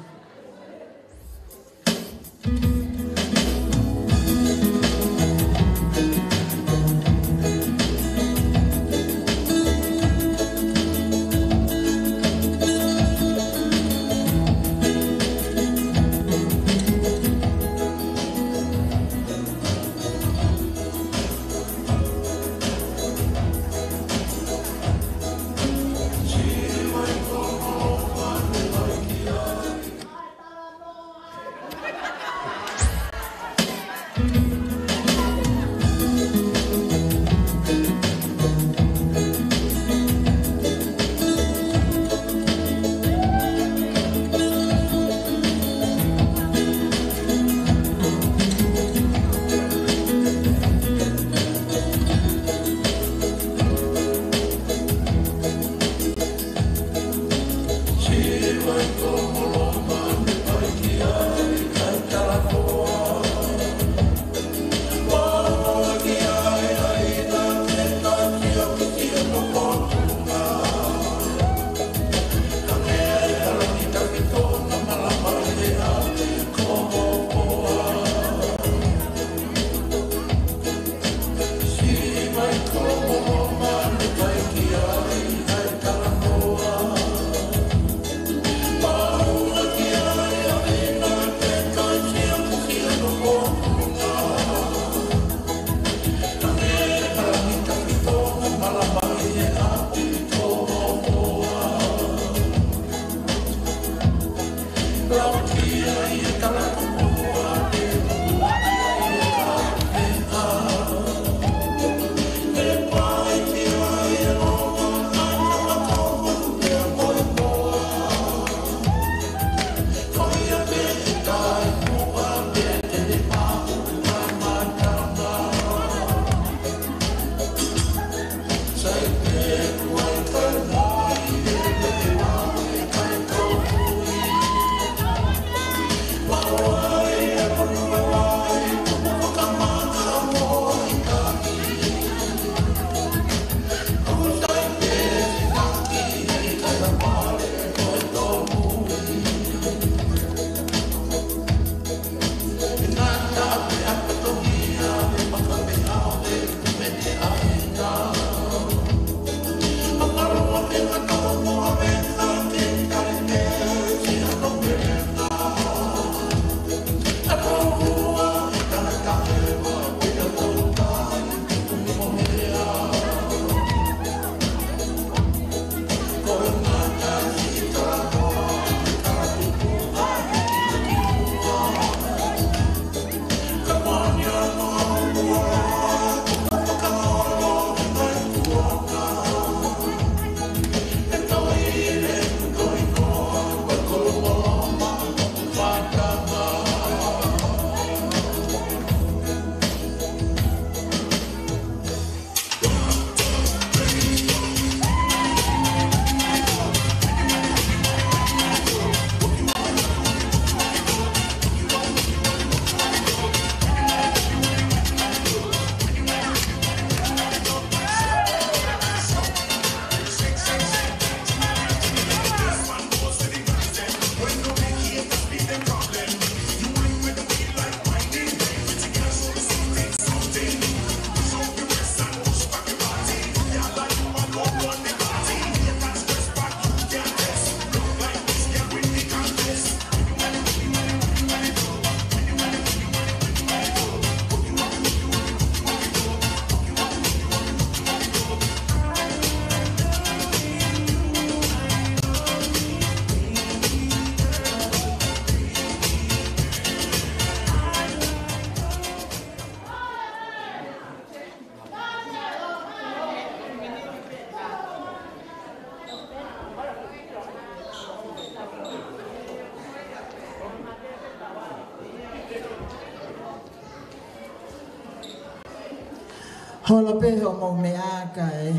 Holo pē hoʻomou meʻa kae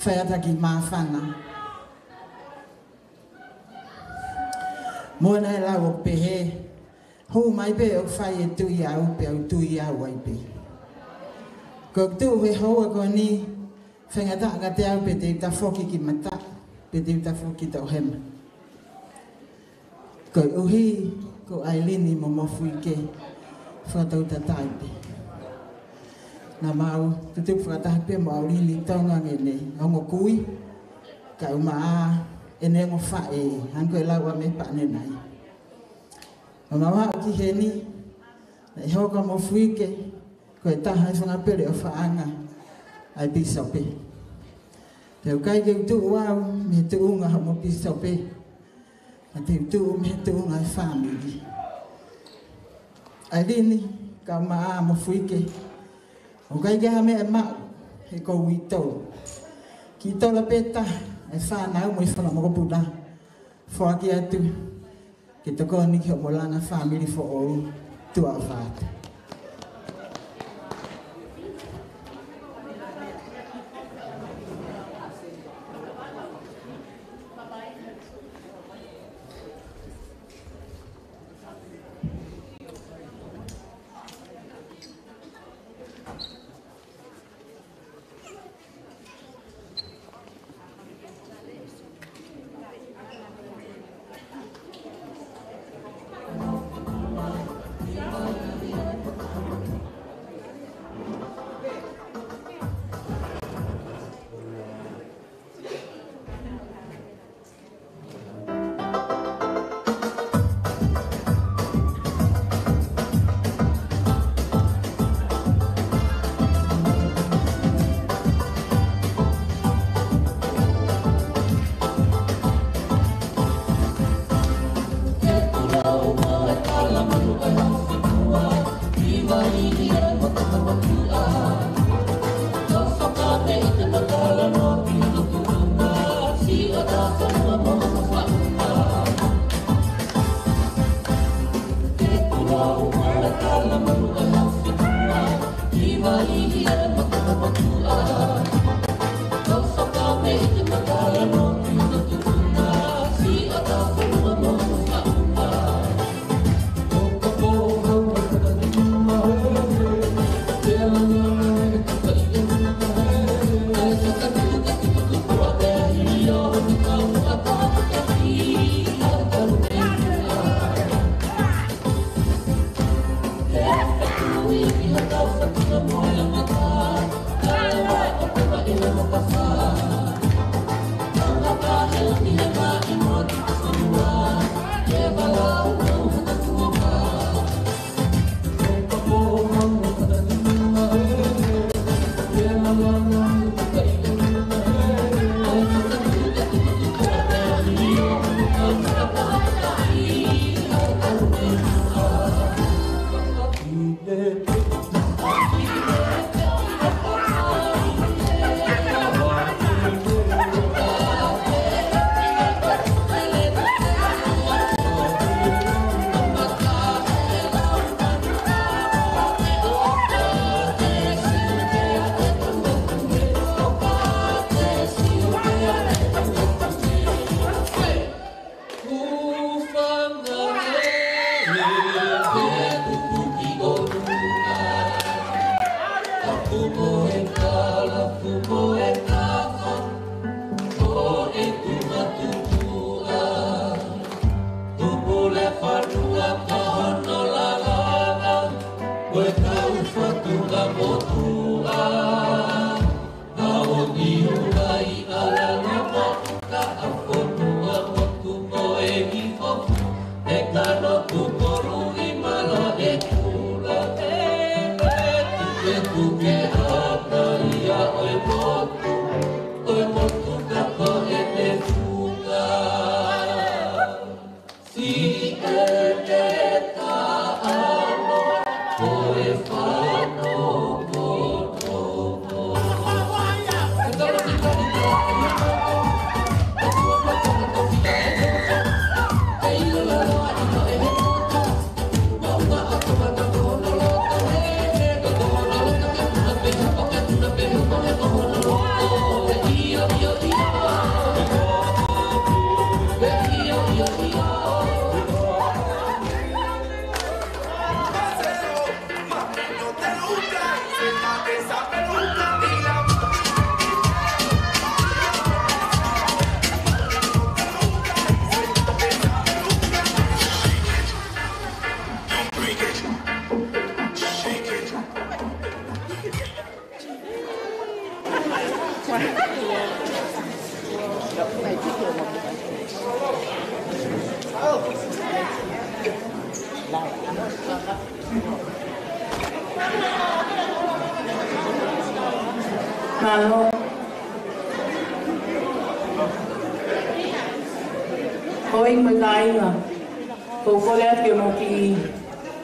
fai atu ha kiʻi māfana. Mo naʻe lau ʻo pehē, hū mai pē ʻo fai e tui au, pea u tui au ai pē. Ko e tuʻu he houa ko eni, faingataʻa kiate au pe te u tafoki ki mataʻu, pe te u tafoki ki toʻohema. Koeʻuhi ko ʻAilini mo Mofuike, fakatauʻatāina pē. Naʻa mau tutupu fakataha pē mo ʻAilini Tonga ʻi heʻene ongo kui, kae ʻumaʻā ʻene ongo faʻē, hangē ko e lau ʻa Mepa ʻanenai. Naʻa mau aʻu ki heni, naʻe hoko ʻa Mofuike ko e taha e fanga peleʻofaʻanga ʻa e pīsope. Pea ʻoku ʻikai ke u tuʻu au mei he tuʻunga hoʻomo pīsope, ka te u tuʻu mei he tuʻunga e fāmili. ʻAilini, kae ʻumaʻā Mofuike, ʻoku ʻikai ke ʻi ai ha meʻa ʻe maʻu he ʻoku ou uitou. Kiʻi tola pē taha e fānau mo e fanga mokopuna, foaki atu ke tokoni ki hoʻomo langa fāmili foʻou. Tuʻa ʻofa atu. Mālō. Houʻeiki mo e kāinga, ʻoku ou kole atu ke mou kiʻi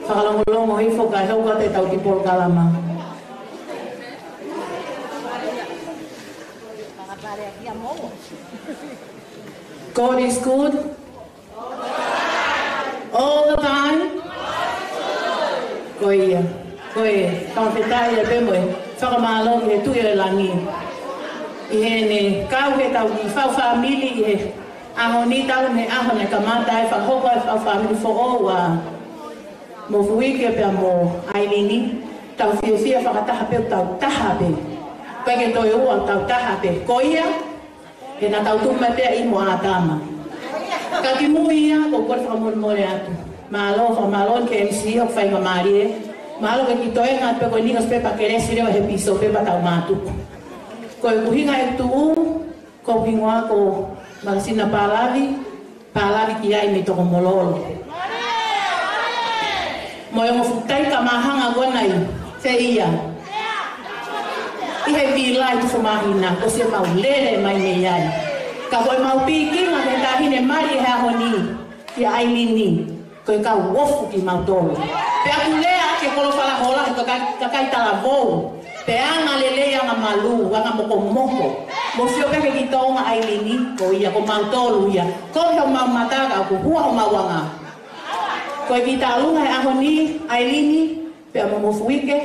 fakalongolongo hifo kae hoko atu ʻetau kiʻi polokalama. God is good. All the time. Ko ia. Ko e fakafetaʻi pea mo e fakamālō ki he Tuʻi ʻo e langi ʻi heʻene kau ki heʻetau kiʻi faʻu fāmili ʻi he ʻaho ni, talu mei he ʻaho naʻe kamata ai e fakahoko ʻa e faʻu fāmili foʻou ʻa Mofuike pea mo ʻAilini. Tau fiefia fakataha pē, tau taha pē. ʻIkai ke toe ua, tau taha pē. Ko ia, he naʻa tau tupu mai pē ʻi muʻa ʻa ʻĀtama. Ka kimuʻa ia, ʻoku ou kole fakamolemole atu. Mālō, fakamālō ki he M C ʻoku faingamālie. Mālō ki he kiʻi toenga pē ko eni, ʻosi pē pea kelesi leva he pīsope pea tau mātuku. Ko e ʻuhinga ʻeku tuʻu, ko hoku hingoa ko Makasina Palavi, Palavi ki ai mei Tokomololo. Mo e ongo fuʻu taika māhanga ko ena ʻi fē ia? ʻI he vila ʻi Tufumahina, ko siʻemau lele mai mei ai. Ka ko ʻemau pikinga ki he taʻahine mali he ʻaho ni, kia ʻAilini, ko e kau ofu kimautolu. Pea ʻoku lea ʻaki e kolo Falahola, he kakai, kakai talavou. Pea anga lelei, anga malū, anga mokomoko. Mou sio pē ki he kiʻi toenga ʻa ʻAilini, ko ia, ko mautolu ia. Ko homau mata ka ʻoku hua homau anga. Ko e kiʻi taʻalunga he ʻaho ni, ʻAilini, pea mo Mofuike,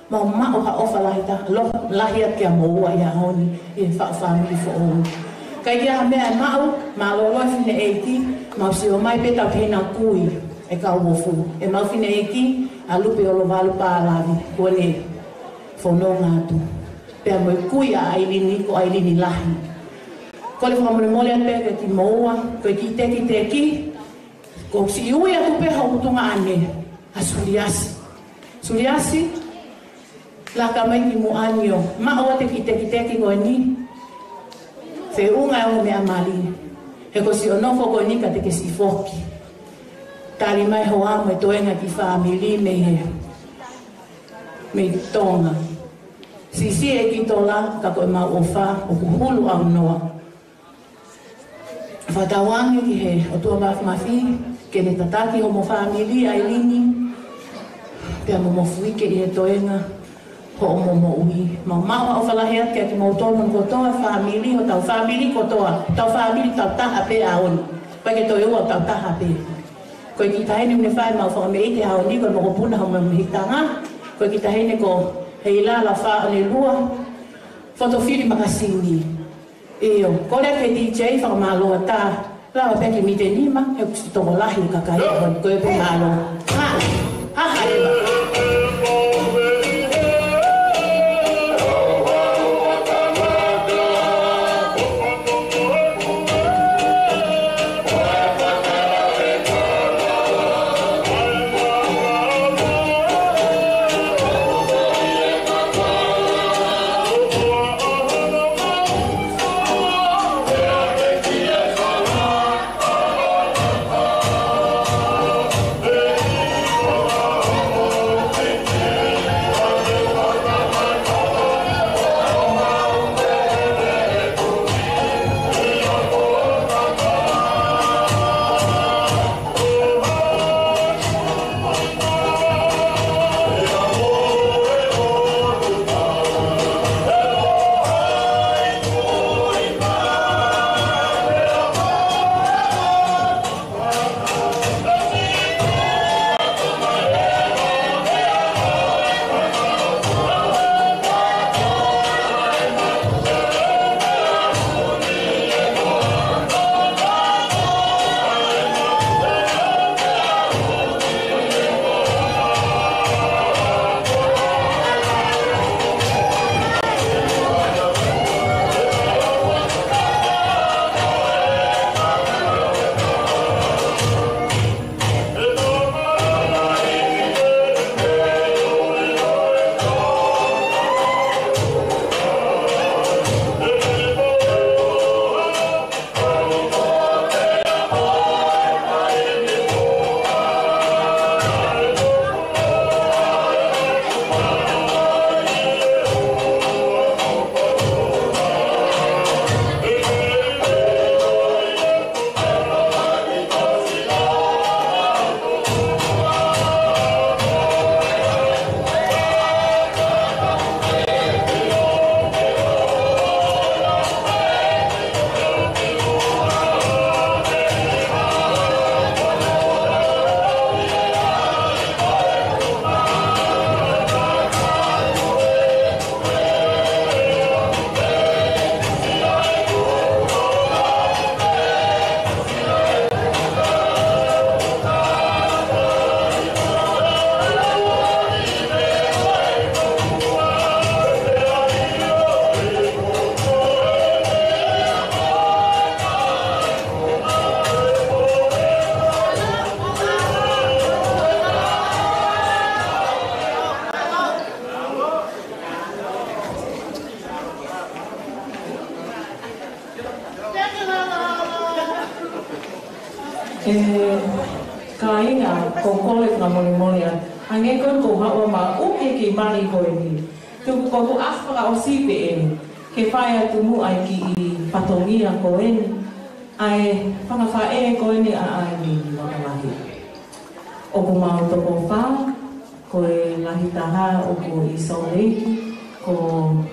mau maʻu ha ʻofa lahi taha, ʻofa lahi atu kia moua ʻi he ʻaho ni, ʻi he faʻu fāmili foʻou. ʻIkai ke ʻi ai ha meʻa ʻe maʻu, mālōlō e fineʻeiki, mau sio mai pē tau kei na kui e kau ofu. ʻEmau fineʻeiki, ʻa Lupe ʻOlovalu Palavi, kuo ne fononga atu. Pea mo e kui ʻa ʻAilini, ko ʻAilini Lahi. Kole fakamolemole atu pē kiate kimoua, ko e kiʻi tekiteki, ko siʻi ui atu pē hoku tuongaʻane, ʻa Suliasi. Suliasi, laka mai ki muʻa ni ʻo maʻu atu e kiʻi tekiteki ko eni. Feʻunga e ongo meʻa mali. He ko siʻo nofo ko eni ka te ke siʻi foki. Tali mai hoʻo ʻamu e toenga kiʻi fāmili mei he, mei Tonga. Siʻisiʻi e kiʻi tola ka ko ʻemau ʻofa ʻoku hulu ʻaunoa. Fakatauange ki he ʻOtua Māfimafi, ke ne tataki homo fāmili ʻa ʻAilini, pea mo Mofuike ʻi he toenga hoʻomo moʻui. Mau maʻu ha ʻofa lahi atu kia kimoutolu hono kotoa fāmili, hotau fāmili kotoa, tau fāmili tau taha pē ʻaho ni. ʻIkai ke toe ua, tau taha pē. Ko e kiʻi taʻahine ʻoku ne fai ʻemau fakameʻite he ʻaho ni, ko e mokopuna homo mehikitanga. Ko e kiʻi taʻahine ko Heilala Faʻonelua, Fotofili Makasini. ʻIo, kole ki he D J fakamālō atu. Lava pē ke mite nima, he ʻoku siʻi tokolahi e kakai, ko e pē mālō. Ha, ha, ha, ha. ʻE kāinga, ʻoku ou kole fakamolemole atu. Hangē ko eni ʻoku ou haʻu ʻo maʻu e kiʻi mali ko eni. Tuku ko ʻeku ʻaho fakaʻosi pē eni ke fai atu muʻa e kiʻi fatongia ko eni ʻa e fanga faʻē ko eni ʻa ʻAilini Vakalahi. ʻOku mau toko fā, ko e lahi taha ʻoku ʻi Salt Lake, ko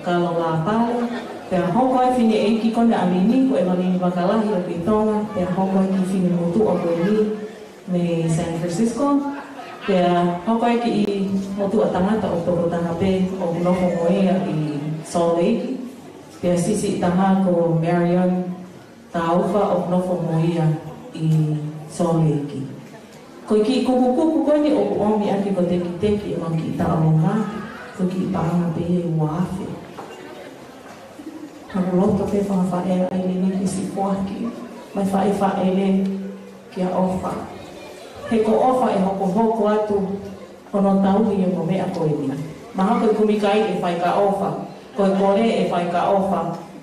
Kalo Lapale, pea hoko e fineʻeiki ko eni ʻa ʻAilini, ko ʻEvalini Vakalahi ʻoku ʻi Tonga, pea hoko e kiʻi finemotuʻa ko eni mei San Francisco, pea hoko e kiʻi motuʻa tangata ʻoku toko taha pē ʻoku nofo mo ia ʻi Salt Lake, pea siʻisiʻi taha ko Marion Taufa ʻoku nofo mo ia ʻi Salt Lake. Ko e kiʻi kukukuku ko eni ʻoku ʻomi ʻaki ko e tekiteki ʻemau kiʻi taʻolunga, ko e kiʻi paʻanga pē ia ʻe ua afe. Naʻá ku loto pē fanga faʻē ʻa ʻAilini ke siʻi foaki mai faʻē faʻē lele kia ʻOfa. He ko ʻOfa ʻe hokohoko atu hono tauhi ʻo e meʻa ko eni. Mahalo ko e kumi kai ʻe fai kia ʻOfa, ko e kole ʻe fai kia ʻOfa,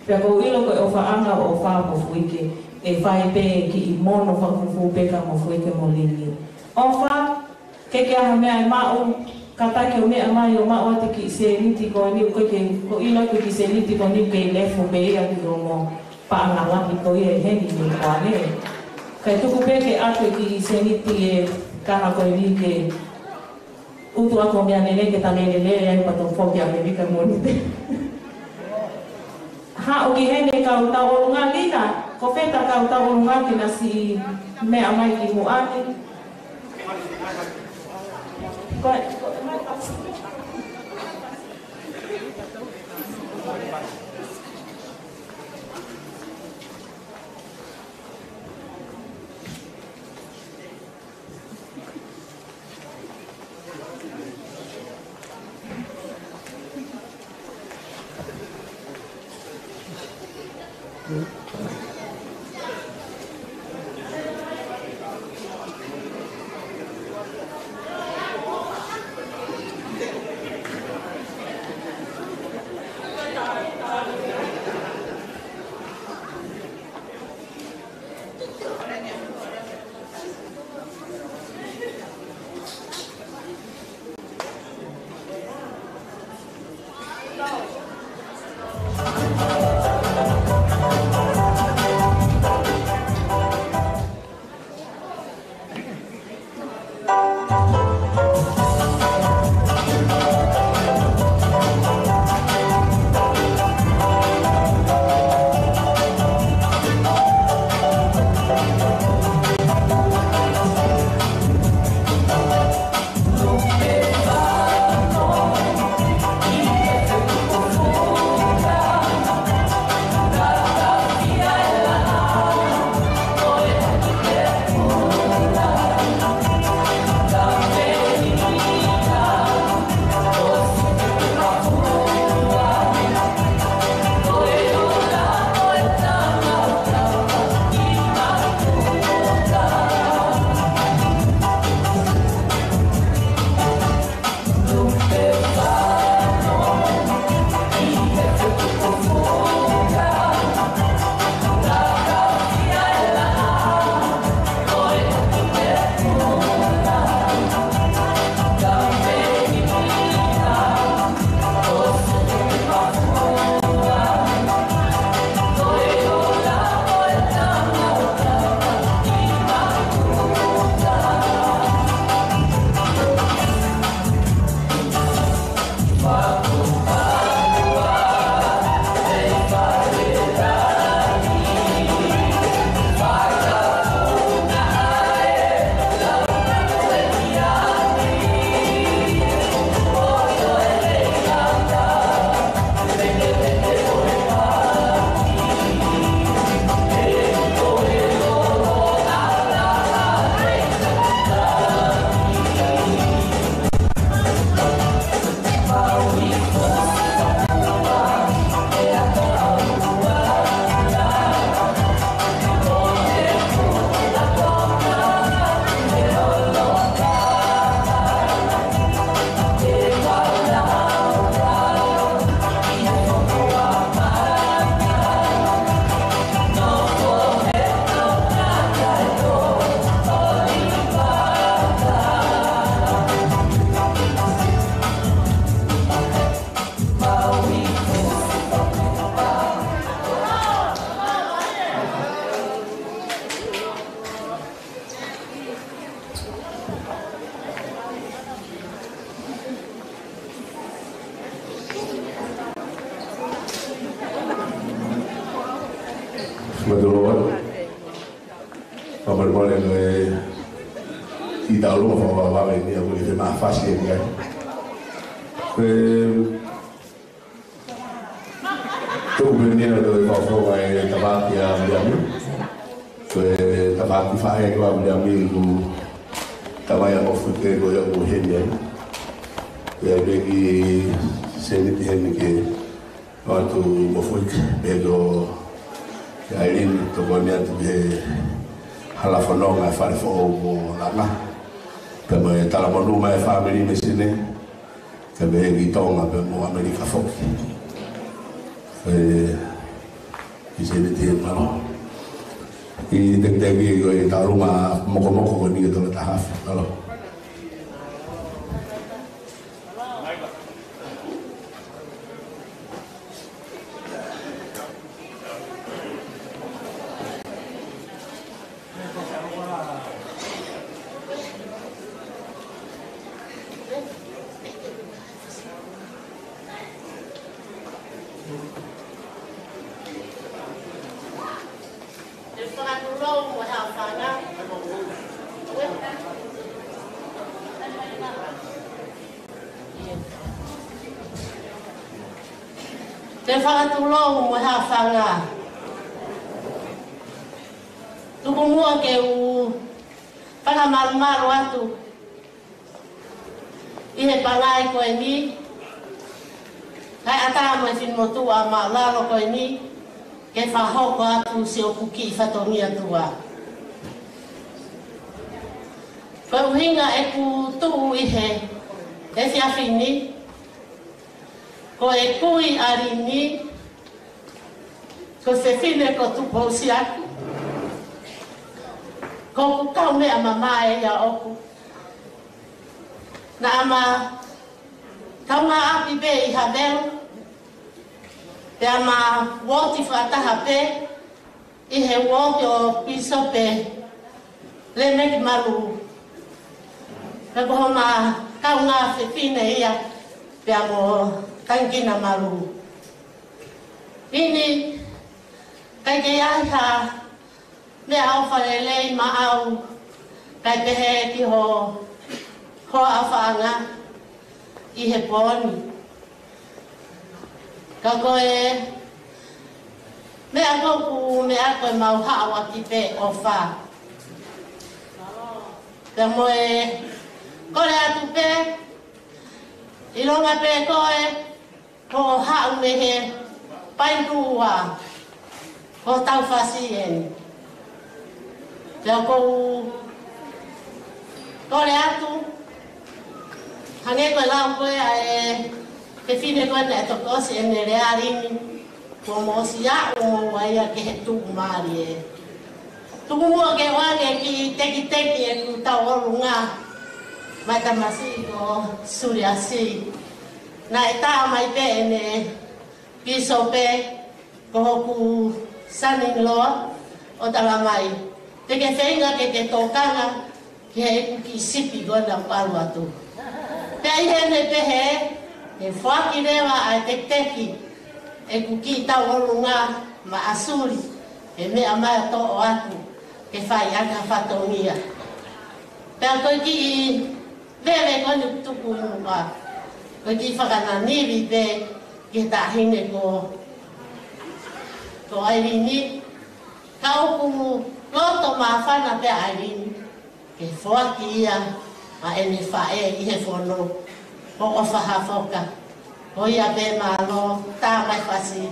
pea ʻoku ou ʻilo ko e ʻofaʻanga ʻo ʻOfa mo Fuike, ʻe fai pē kiʻi mono fakafufū pē kia Fuike mo Lini. ʻOfa, ke ke ʻai ha meʻa ʻe maʻu, kātaki ʻo meʻa mai ʻo maʻu atu e kiʻi sēniti ko eni, ʻoku ʻikai ke, ʻoku ou ʻilo ko e kiʻi sēniti ko eni ʻoku kei lefo pē ia ki homo paʻanga lahi ko ia ʻi heni mei Kuane. Kae tuku pē ke ʻatu e kiʻi sēniti ʻe taha ko eni ke ʻutu ʻaki hoʻo meʻalele ke ta lele lele ai pea toki foki ki ʻAmelika mo ʻInitia. Haʻu ki heni e kau tauʻolunga, Lina, ko fē ʻeta kau tauʻolunga ke na siʻi meʻa mai ki muʻa ni? Ko e, Mālō atu. Fakamolemole ko e kiʻi tauʻolunga fakavavevave eni ʻoku ʻikai ke mafasi eni ai. Ko e tuku pē eni ʻa e toe fakafofonga e tafaʻaki ʻa Viliami. Ko e tafaʻaki faʻē ko ē ʻa Viliami, ko e tamai ʻa Mofuike ko ia ʻoku ʻi heni ai. Ko e meʻa ki he sēniti heni ke ʻoatu ʻe Mofuike, pea ko ʻAilini, tokoni atu ki he hala fononga e fale foʻou mo Langa. Pea mo e talamonū mai e fāmili mei Sine, kae pehē ki Tonga pea mo ʻAmelika foki. ʻE, ʻi he sēniti, mālō. Kiʻi tekiteki ko e tauʻolunga mokomoko ko eni ke tolu taha afe. Mālō. Te u fakatulou mo e haʻofanga. Te u fakatulou mo e haʻofanga. Tuku muʻa ke u fakamalumalu atu ʻi he pangai ko eni, kae ʻatā mo e finemotuʻa māʻulalo ko eni, ke fakahoko atu siʻoku kiʻi fatongia tuʻa. Ko e ʻuhinga ʻeku tuʻu ʻi he efiafi ni, ko e kui ʻa Lini, ko e fefine ko Tupousiaku. Ko hoku kaumeʻa mamae ia ʻoʻoku. Naʻá ma kaungāʻapi pē ʻi Havelu, pea ma uooti fakataha pē ʻi he uooti ʻo Pīsope Lēmeki Malū. Pea ko homa kaungā fefine ia pea mo Tangikina Malū. Lini, ʻikai ke ʻi ai ha meʻaʻofa lelei maʻau kae pehē ki ho hoa ʻofaʻanga ʻi he pō ni. Ka ko e meʻa ko ʻeku meʻa ko e mau haʻu ʻaki pē ʻofa. Pea mo e kole atu pē, ʻilonga pē ko e ko e haʻu mei he Paenitū ua, ko Taufasi eni. Pea ʻoku ou kole atu, hangē ko e lau ko ē ʻa e fefine ko ē naʻe toki ʻosi ʻene lea, Lini, kuo mou ʻosi aʻu mo ua ia ki he tuʻumālie. Tuku muʻa ke u ʻoange e kiʻi tekiteki ʻeku tauʻolunga maʻa e tamasiʻi ko Suliasi. Naʻe tā mai pē ʻene pīsope, ko hoku son-in-law, ʻo tala mai, te ke feinga ke ke tokanga ki heʻeku kiʻi sipi ko ena ʻoku ʻalu atu. Pea ʻi heʻene pehē, ʻe foaki leva ʻa e tekiteki ʻeku kiʻi tauʻolunga maʻa Suli, ʻe meʻa mai ʻo toʻo atu ke fai ʻaki ha fatongia. Pea ko e kiʻi veve ko eni ʻoku tuku ʻi muʻa, ko e kiʻi fakananivi pē ki he taʻahine ko, ko ʻAilini. Ka ʻoku loto māfana pē ʻa ʻAilini ke foaki ia maʻa ʻene faʻē ʻi he fono, ko ʻOfa Hafoka. Ko ia pē, mālō, tā mai Fasi.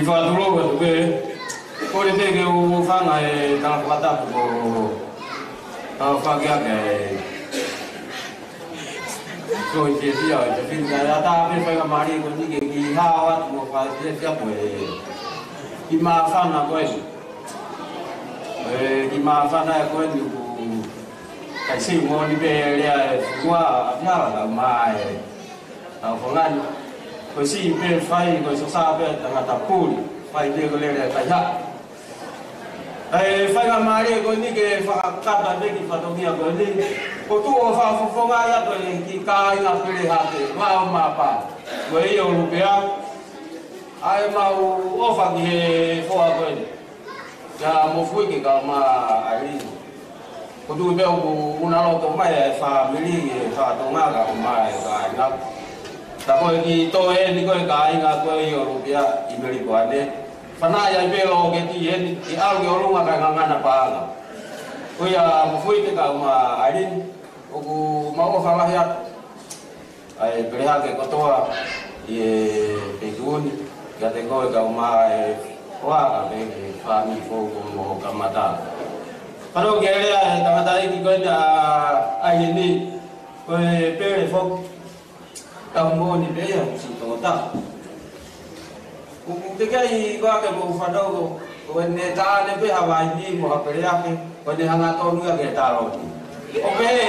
Fakatulou atu ke, ko e te ke u fanga e tala fakatapu ko, tala fakatapu ke, ko e te fia, e te fia, ka e ata pē faingamālie ko eni ke ki hao atu mo fai te fia ko e, ki māfana ko e, e, ki māfana ko e ni ku, kai si mo ni pē lea e fua, a fia la mai. Tau fangani, ko e si pē fai, ko e sosa pē tangata puli, fai pē ko e lele kai ha. E faingamālie ko eni ke fakakata pē ki fatongia ko eni, ko tuʻu ʻo fakafofonga ia ko e ki kāinga Pelehake, Vaomapa, ko e ʻi ʻOlupea, ʻa e mau ʻofa ki he foha ko eni. Ia mo fui ke kau ma ai. Ko tuʻu pē ʻoku una loto mai e fāmili e fatonga ka ʻo mai e kāinga. Ta ko e ki toe ni ko e kāinga ko e ʻi ʻOlupea ʻi Melipoane. Fana ia i pē lo ke ti eni, ki ʻalu ki ʻolunga ka ngangana paʻanga. Ko ia mo fui ke kau ma ai. ʻOku mau ʻofa lahi atu. ʻA e Pelehake kotoa ʻi he peituni, kiate koe kau ma e hoa ka pe ke fāmili fou ko mo kamata. Pano ke lea e tangata iki ko eni ʻa ai ni, ko e pele fou, kau mo ni pē ia, si tōta. ʻOku teʻeki ai ko ake mo fanau ko, ko ʻene tāne pē ha vaini mo ha Pelehake, ko ʻene hangatonu ia ke taloni. ʻO pehē,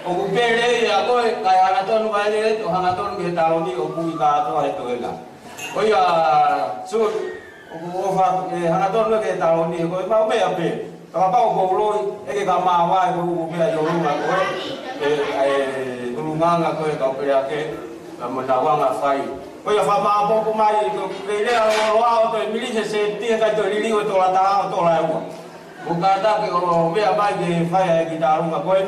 ʻoku pele ia ko e, kae hangatonu vaini ʻo hangatonu ke taloni ʻoku ʻi kātoa he toenga. Ko ia, so, ʻoku ʻofa, e hangatonu ke taloni, ko e mau meʻa pē. Kapau ko uloi, ʻe ke ka māvae ko uku pea ʻi ʻolunga ko e, e, e, ʻolunga ko e kau Pelehake, ka mo na wanga fai. Ko ia fakamāpopo mai, ko e lea ʻo loa ʻo toe milise se tie kai toe lili ʻo tola tā ʻo tola e ua. Ko kātaki ʻo meʻa mai ke fai e ki tā ʻolunga ko e,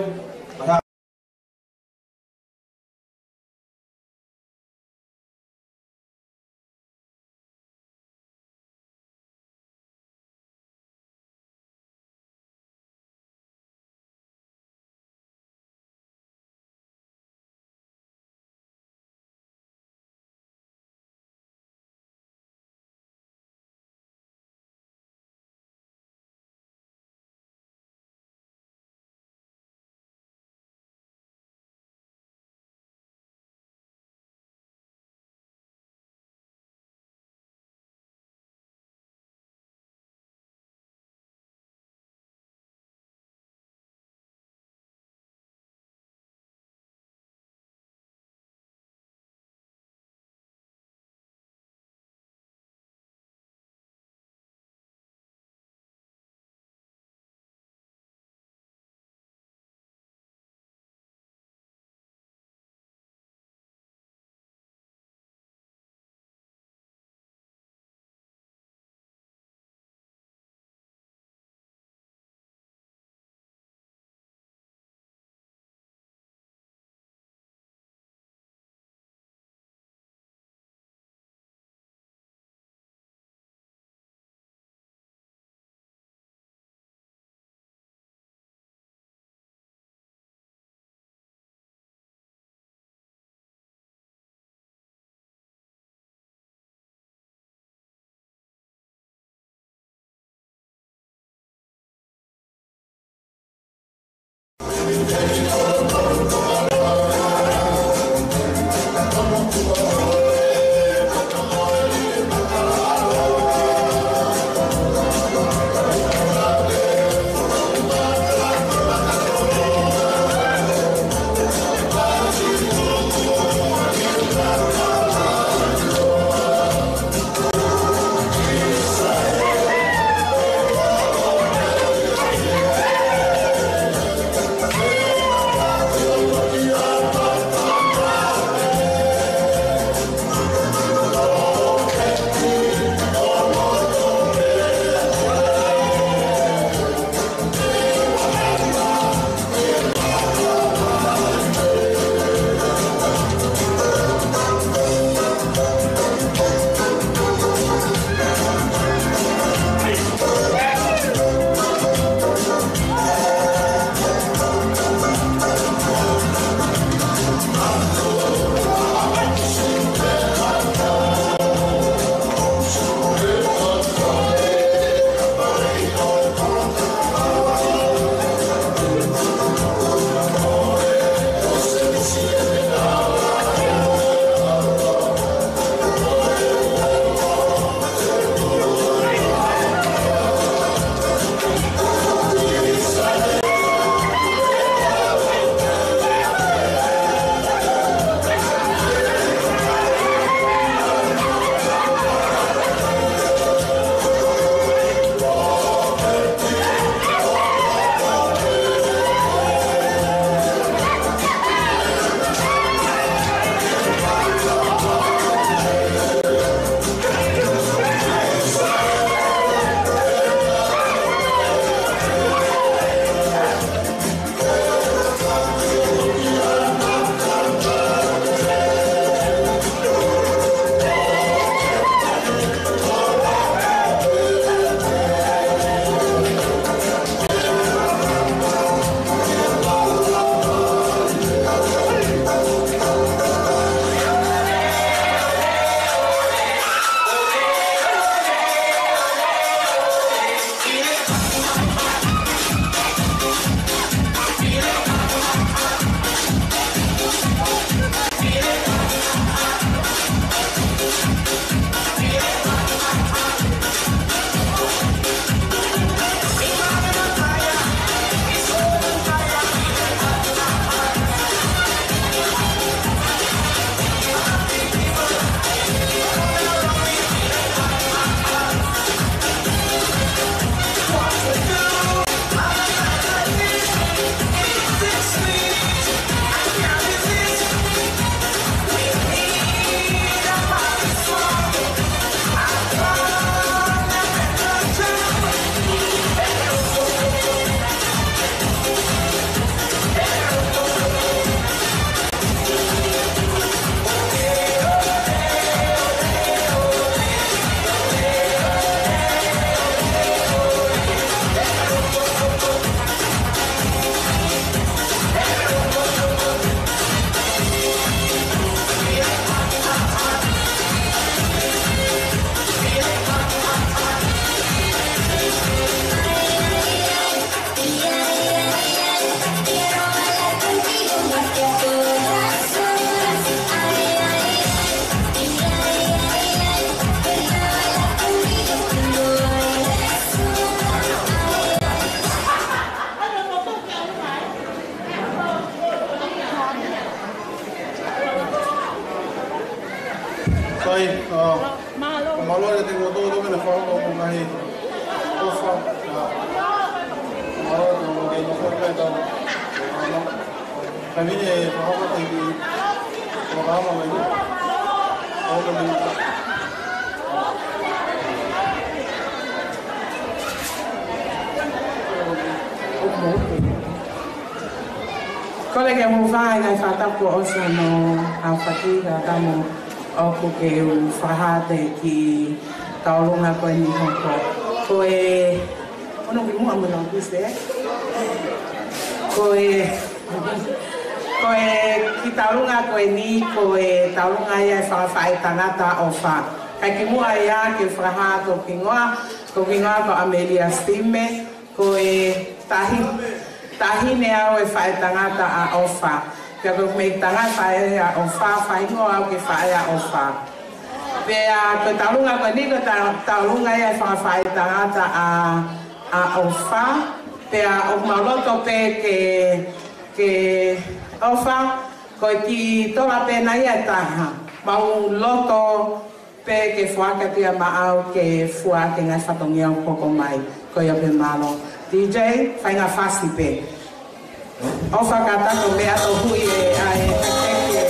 Kole ke mou fai ngaahi fakatapu ʻosi hono aofaki, ka tau ō ʻoku ke u fakahā atu e kiʻi tauʻolunga ko eni hoko. Ko e, ono ki muʻa mo nau pise, ē? Ko e, ko e kiʻi tauʻolunga ko eni, ko e tauʻolunga ia e fakafaʻitangata ʻofa. Kae kimuʻa ia ke fakahā atu hoku hingoa, ko hoku hingoa ko Amelia Stime, ko e tahi, taʻahine au e faʻitangata ʻa ʻOfa. Pea ko e meʻi tangata faʻē ʻa ʻOfa, fakahingoa au ke faʻē ʻa ʻOfa. Pea ko e tauʻolunga ko eni ko e ta-, tauʻolunga ia e fakafaʻitangata ʻa, ʻa ʻOfa. Pea ʻoku mau loto pē ke, ke ʻOfa, ko e kiʻi tola pē ena ia ʻe taha. Mau loto pē ke foaki atu ia maʻau ke fua ʻaki e ngaahi fatongia ʻoku hoko mai. Ko ia pē, mālō. D J, fai ngaahi fasi pē. ʻOfa, ka ta ko e meʻa ʻoku ui ʻe, ʻa e, ʻe, ʻe,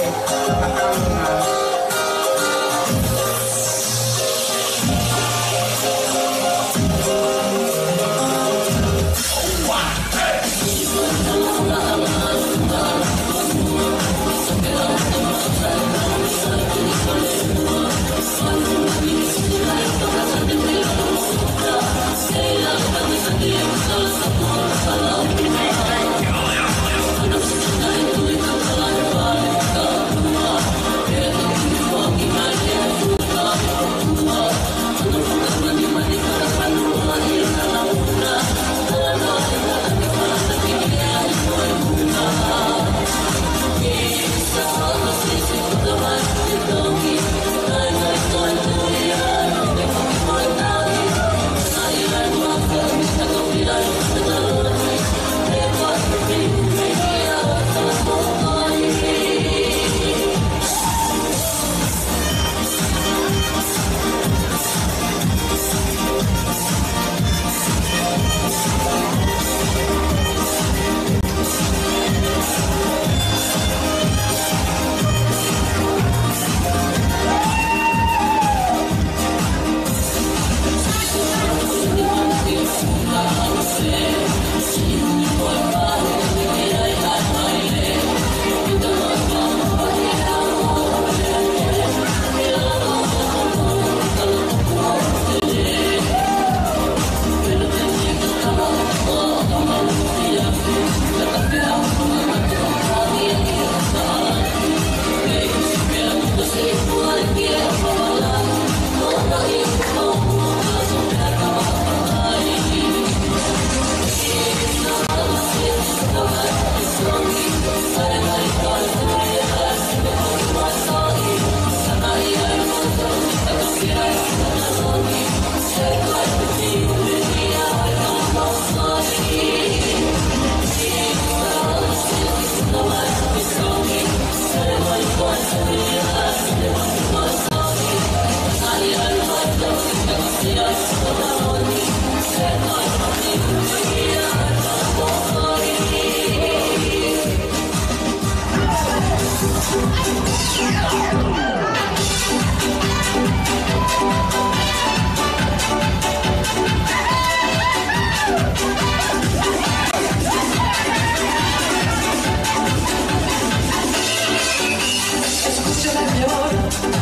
Escúchame, mi amor,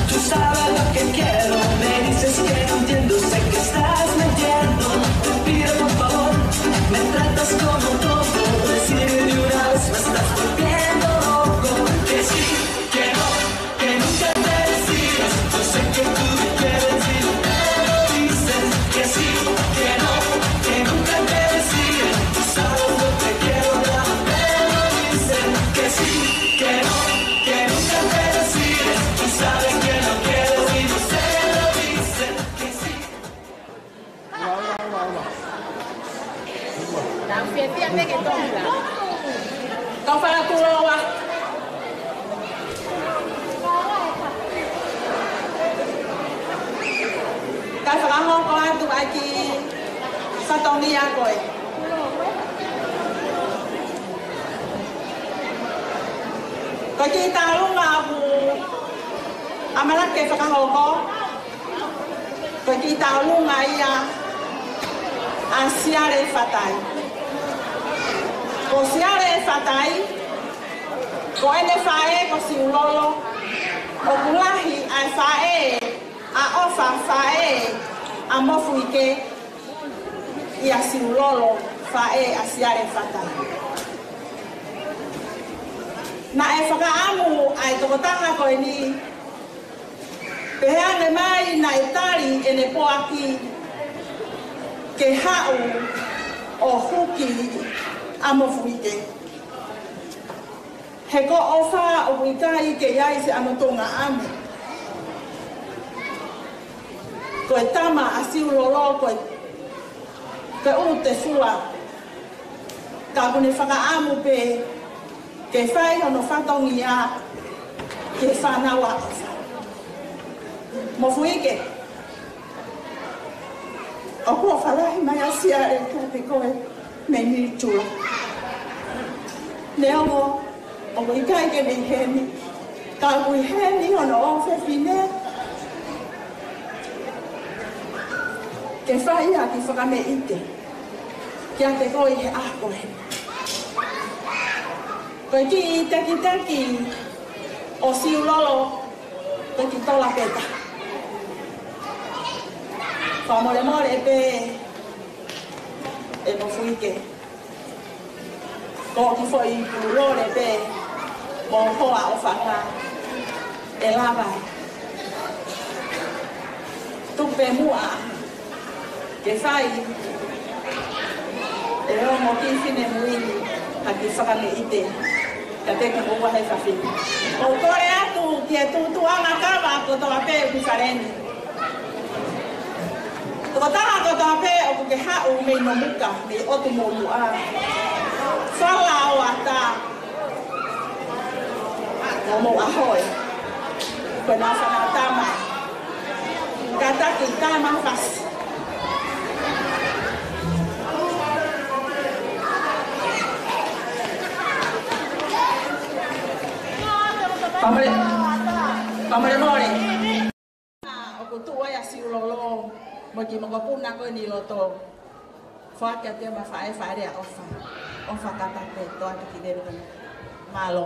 tú sabes lo que quiero. Me dices que no entiendo, sé que estás mintiendo. Te pido, por favor, me tratas como un tonto. Decide de una vez, me estás volviendo loco. Que sí, que no, que nunca te decides. Yo sé que tú me quieres y no me lo dices. Que sí, que no, que nunca te decides. Tú sabes lo que quiero, ya no me lo dices. Que sí, que no, que nunca te decides. Tú sabes que no quieres y no se lo dices. Que sí. Tau fiefia pē ke tonga. Tau fakatuʻu ua. Kae fakahoko atu ʻaki fatongia ko ē. Ko e kiʻi tauʻolunga ʻoku ʻamanaki ke fakahoko, ko e kiʻi tauʻolunga ia ʻa Siale Fatai. Ko Siale Fatai, ko ʻene faʻē ko Siulolo, ʻoku lahi ʻa e faʻē ʻa ʻOfa, faʻē ʻa Mofuike, ʻia Siulolo, faʻē ʻa Siale Fatai. Naʻe fakaʻamu ʻa e tokotaha ko eni, pehē ange mai naʻe tali ʻene poaki ke haʻu ʻo huki ʻa Mofuike. He ko ʻOfa ʻoku ʻikai ke ʻi ai siʻano tuongaʻane. Ko e tama ʻa Siulolo, ko e, ko e ʻulu tefua. Ka ʻoku ne fakaʻamu pē ke fai hono fatongia ki he fānau ʻa ʻOfa. Mofuike, ʻoku ʻofa lahi mai ʻa Siale kiate koe mei Nilitula. Neongo ʻoku ʻikai ke ne ʻi heni, ka ʻoku ʻi heni hono ʻofefine ke fai ha kiʻi fakameʻite kiate koe he ʻaho ko eni. Ko e kiʻi tekiteki ʻo Siulolo, ko e kiʻi tola pē ʻe taha. Fakamolemole pē ʻe Mofuike. Ko e kiʻi foʻi pulole pē mo hoa ʻo fanga ʻe lava. Tuku pē muʻa ke fai ʻe he ongo kiʻi finemui ni ha kiʻi fakameʻite kiate kimoua he efiafi ni. ʻOku kole atu ki he tuʻutuʻuni kava kotoa pē ʻoku ʻi fale ni. Tokotaha kotoa pē ʻoku ke haʻu mei Nomuka, mei ʻOtu Moʻunuʻa, Fala ʻo Ata, ʻo Moʻuahoe. Ko e nāfana tama. Kātaki, tama fasi. Pamole. Pamole mole. ʻOku tuʻu ai ʻa Siulolo mo e kiʻi mokopuna ko eni ʻi loto. Foaki atu ia maʻa e faʻē ʻa ʻOfa. ʻOfa, kātaki, toʻa atu ki lele ko eni. Mālō.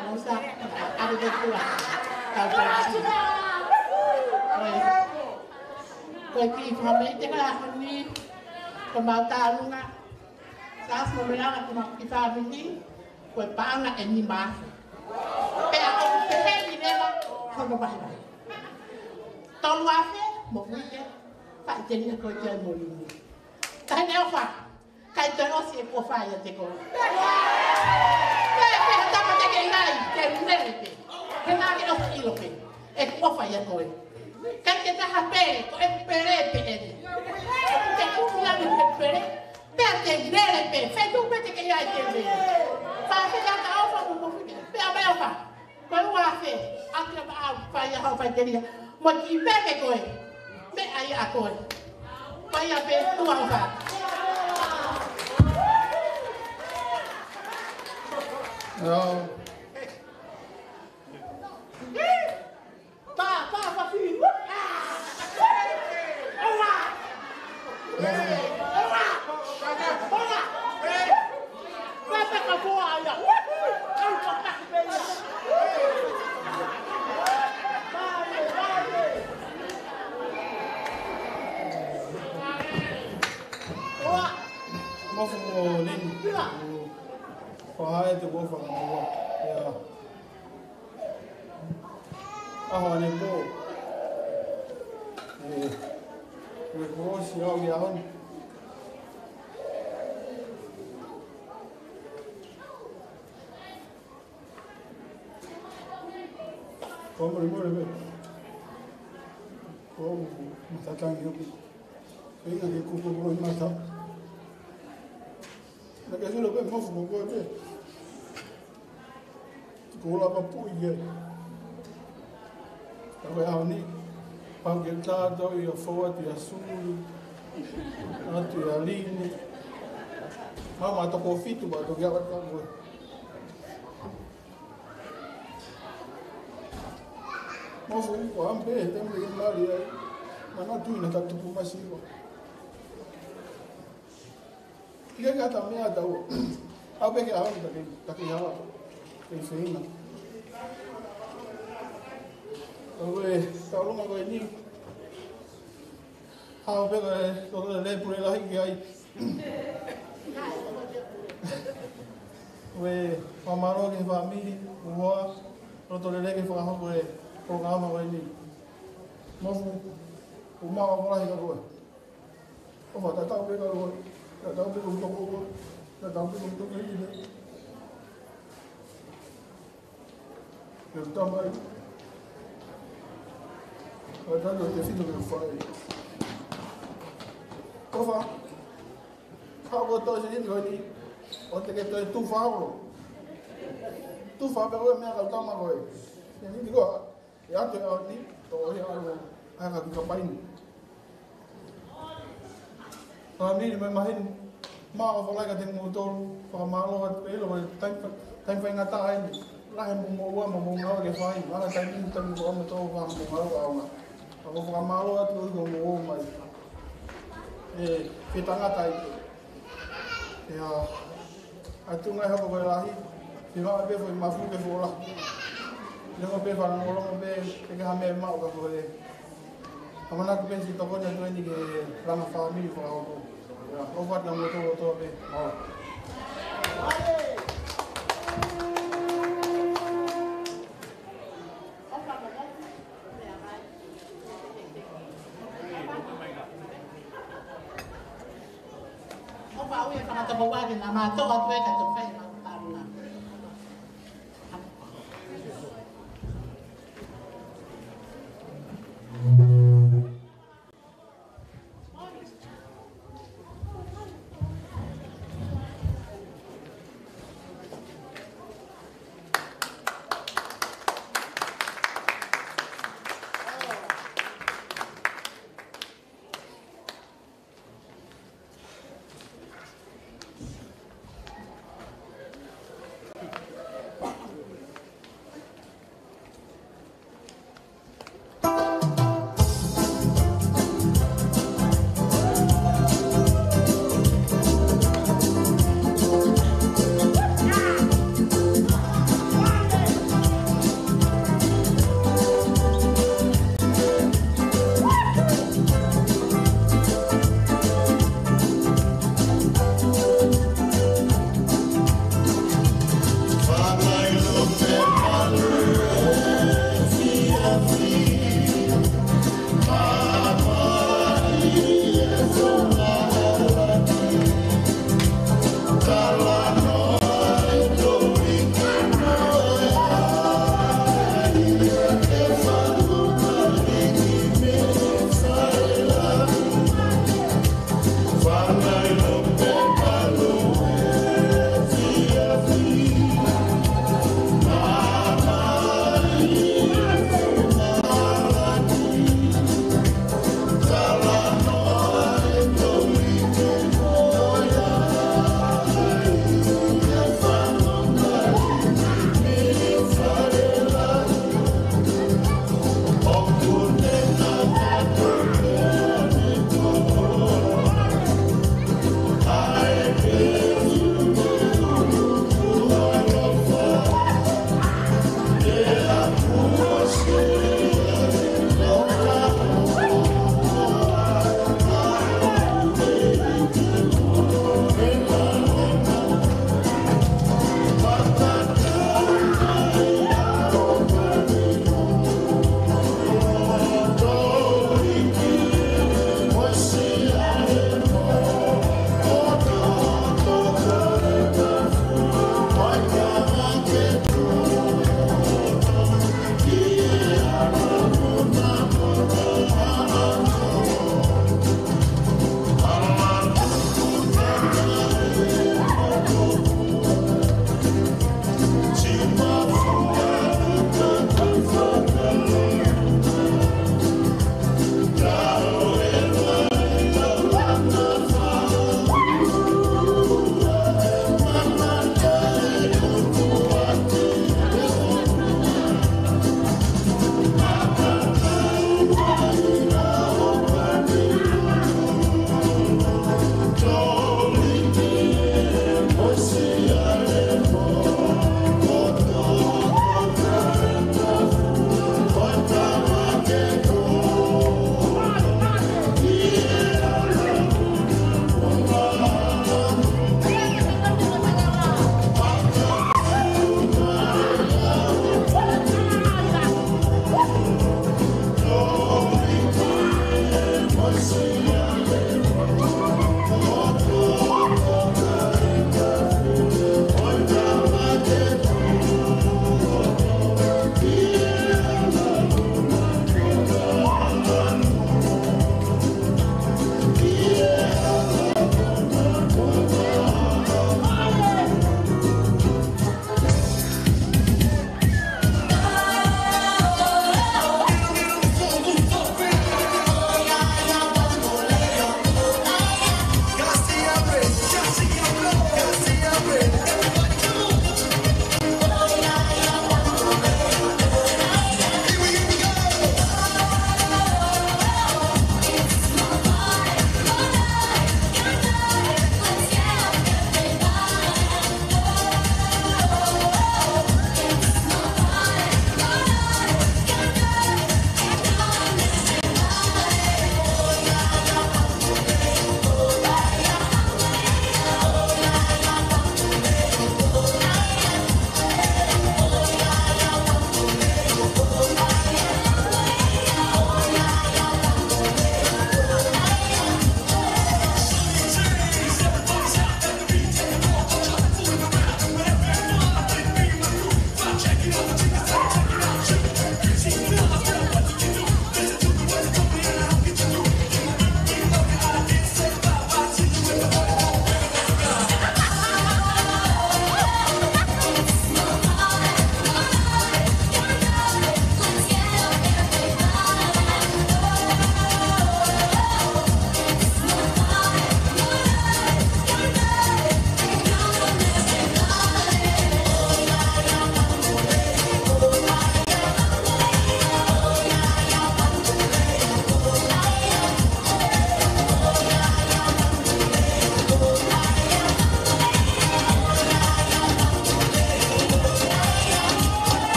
Mausa, ʻave ke kula. Tau kula. Ko e kiʻi fakamālō atu he ʻaho ni, ko mau tālunga, Sasi mo Melana, ko mau kiʻi fāmili, ko e paʻanga ʻe nima afe. Pea ʻoku pehē ni leva hono vahevahe. Tolu afe mo uike, faʻiteliha ko e kia mo lini. Taʻahine ʻofa, kai toe ʻosi e ʻofa ia te ko. Pea, pea tapa te ke ngai, Ke lele pē. He naʻa ke ʻosi ʻilo pē ʻeku ʻofa ʻia koe. Ka ke taha pē, ko ʻeku pele pē eni. Ke kuku lani he pele. Pea ke lele pē. Fai tu pē te ke ʻai ke lele. Fai pē ka ka ʻofa mo mo fike. Pea pē ʻofa. Ko e ua afe, ʻaku ia maʻau, fai ia hau fai kelia. Mo ki peke koe. Meʻa ia ʻa koe. Fai ia pē tua ʻofa. Io. Tā, tā, tā, fili. Ua. Mofu mo Lini. Ko hai te ua fanga ua. Ia. ʻAho ʻanepō. ʻE, ʻe kolosi au ia hon. Ko mole mole me. Ko matatangi hoki. Pea ke kuku ko mata. Naʻa ke sula pē mofu ko koe pē. Ko lava pui ke. Ka ko e ʻaho ni, pau ke tātau ia fou atu ia Sulu, atu ia Lini. Mama toko fitu, ma toki awa ka koe. Mofu ko ampe, he taimi ke mali ai. Mana tui na ka tupu masiva. Ke ke ata mea ata ua. Au pē ke au taki, taki hala. Ke feinga. Au e, tau longa ko eni. Au pē ke, ko e le pule lahi ki ai. Ue, fakamālō ki he fāmili, ua, loto lelei ke fakahoko e polokalama ko eni. Mofu, ʻoku mau ʻofa lahi kia koe. ʻOfa tatau pē kia koe. Tatau pē ko toko ua. Tatau pē ko toko ua. Ke tama ai. Tatau pē te fito ke fai. ʻOfa. Hau ko tau se hini ko ni. ʻO te ke toe tufa holo. Tufa pē koe meʻa kau tama koe. Ke hini koe. ʻE atu e ʻaho ni, tō ia ʻalu, ʻai ka ki ka paini. Fāmili mai maheni, mau ʻofa lahi kiate kimoutolu, fakamālō atu pē ʻilo, ko e taimi fa-, taimi faingataʻa eni. Lahi mo moua mo mou ngāue ke fai, ngana taimi ni taimi ko amo tō fa mo ngāue ʻaonga. Ka ko fakamālō atu ʻi ko mou ō mai. ʻE, ke tangata ai. ʻE, ʻa, ʻa tuʻunga ʻe hoko ko e lahi, ke maʻu pē foʻi mafu ke fola. Leo pē fanongo pē, ʻe ke ha meʻa maʻu ka ko e. ʻAmanaki pē si tokoni atu eni ke langa fāmili fakahoko. ʻIa, ʻofa atu kia moutolu kotoa pē. Mālō. ʻOfa au ia fanga tapa ua ke na mātoa atu e ka to fai ma taluna.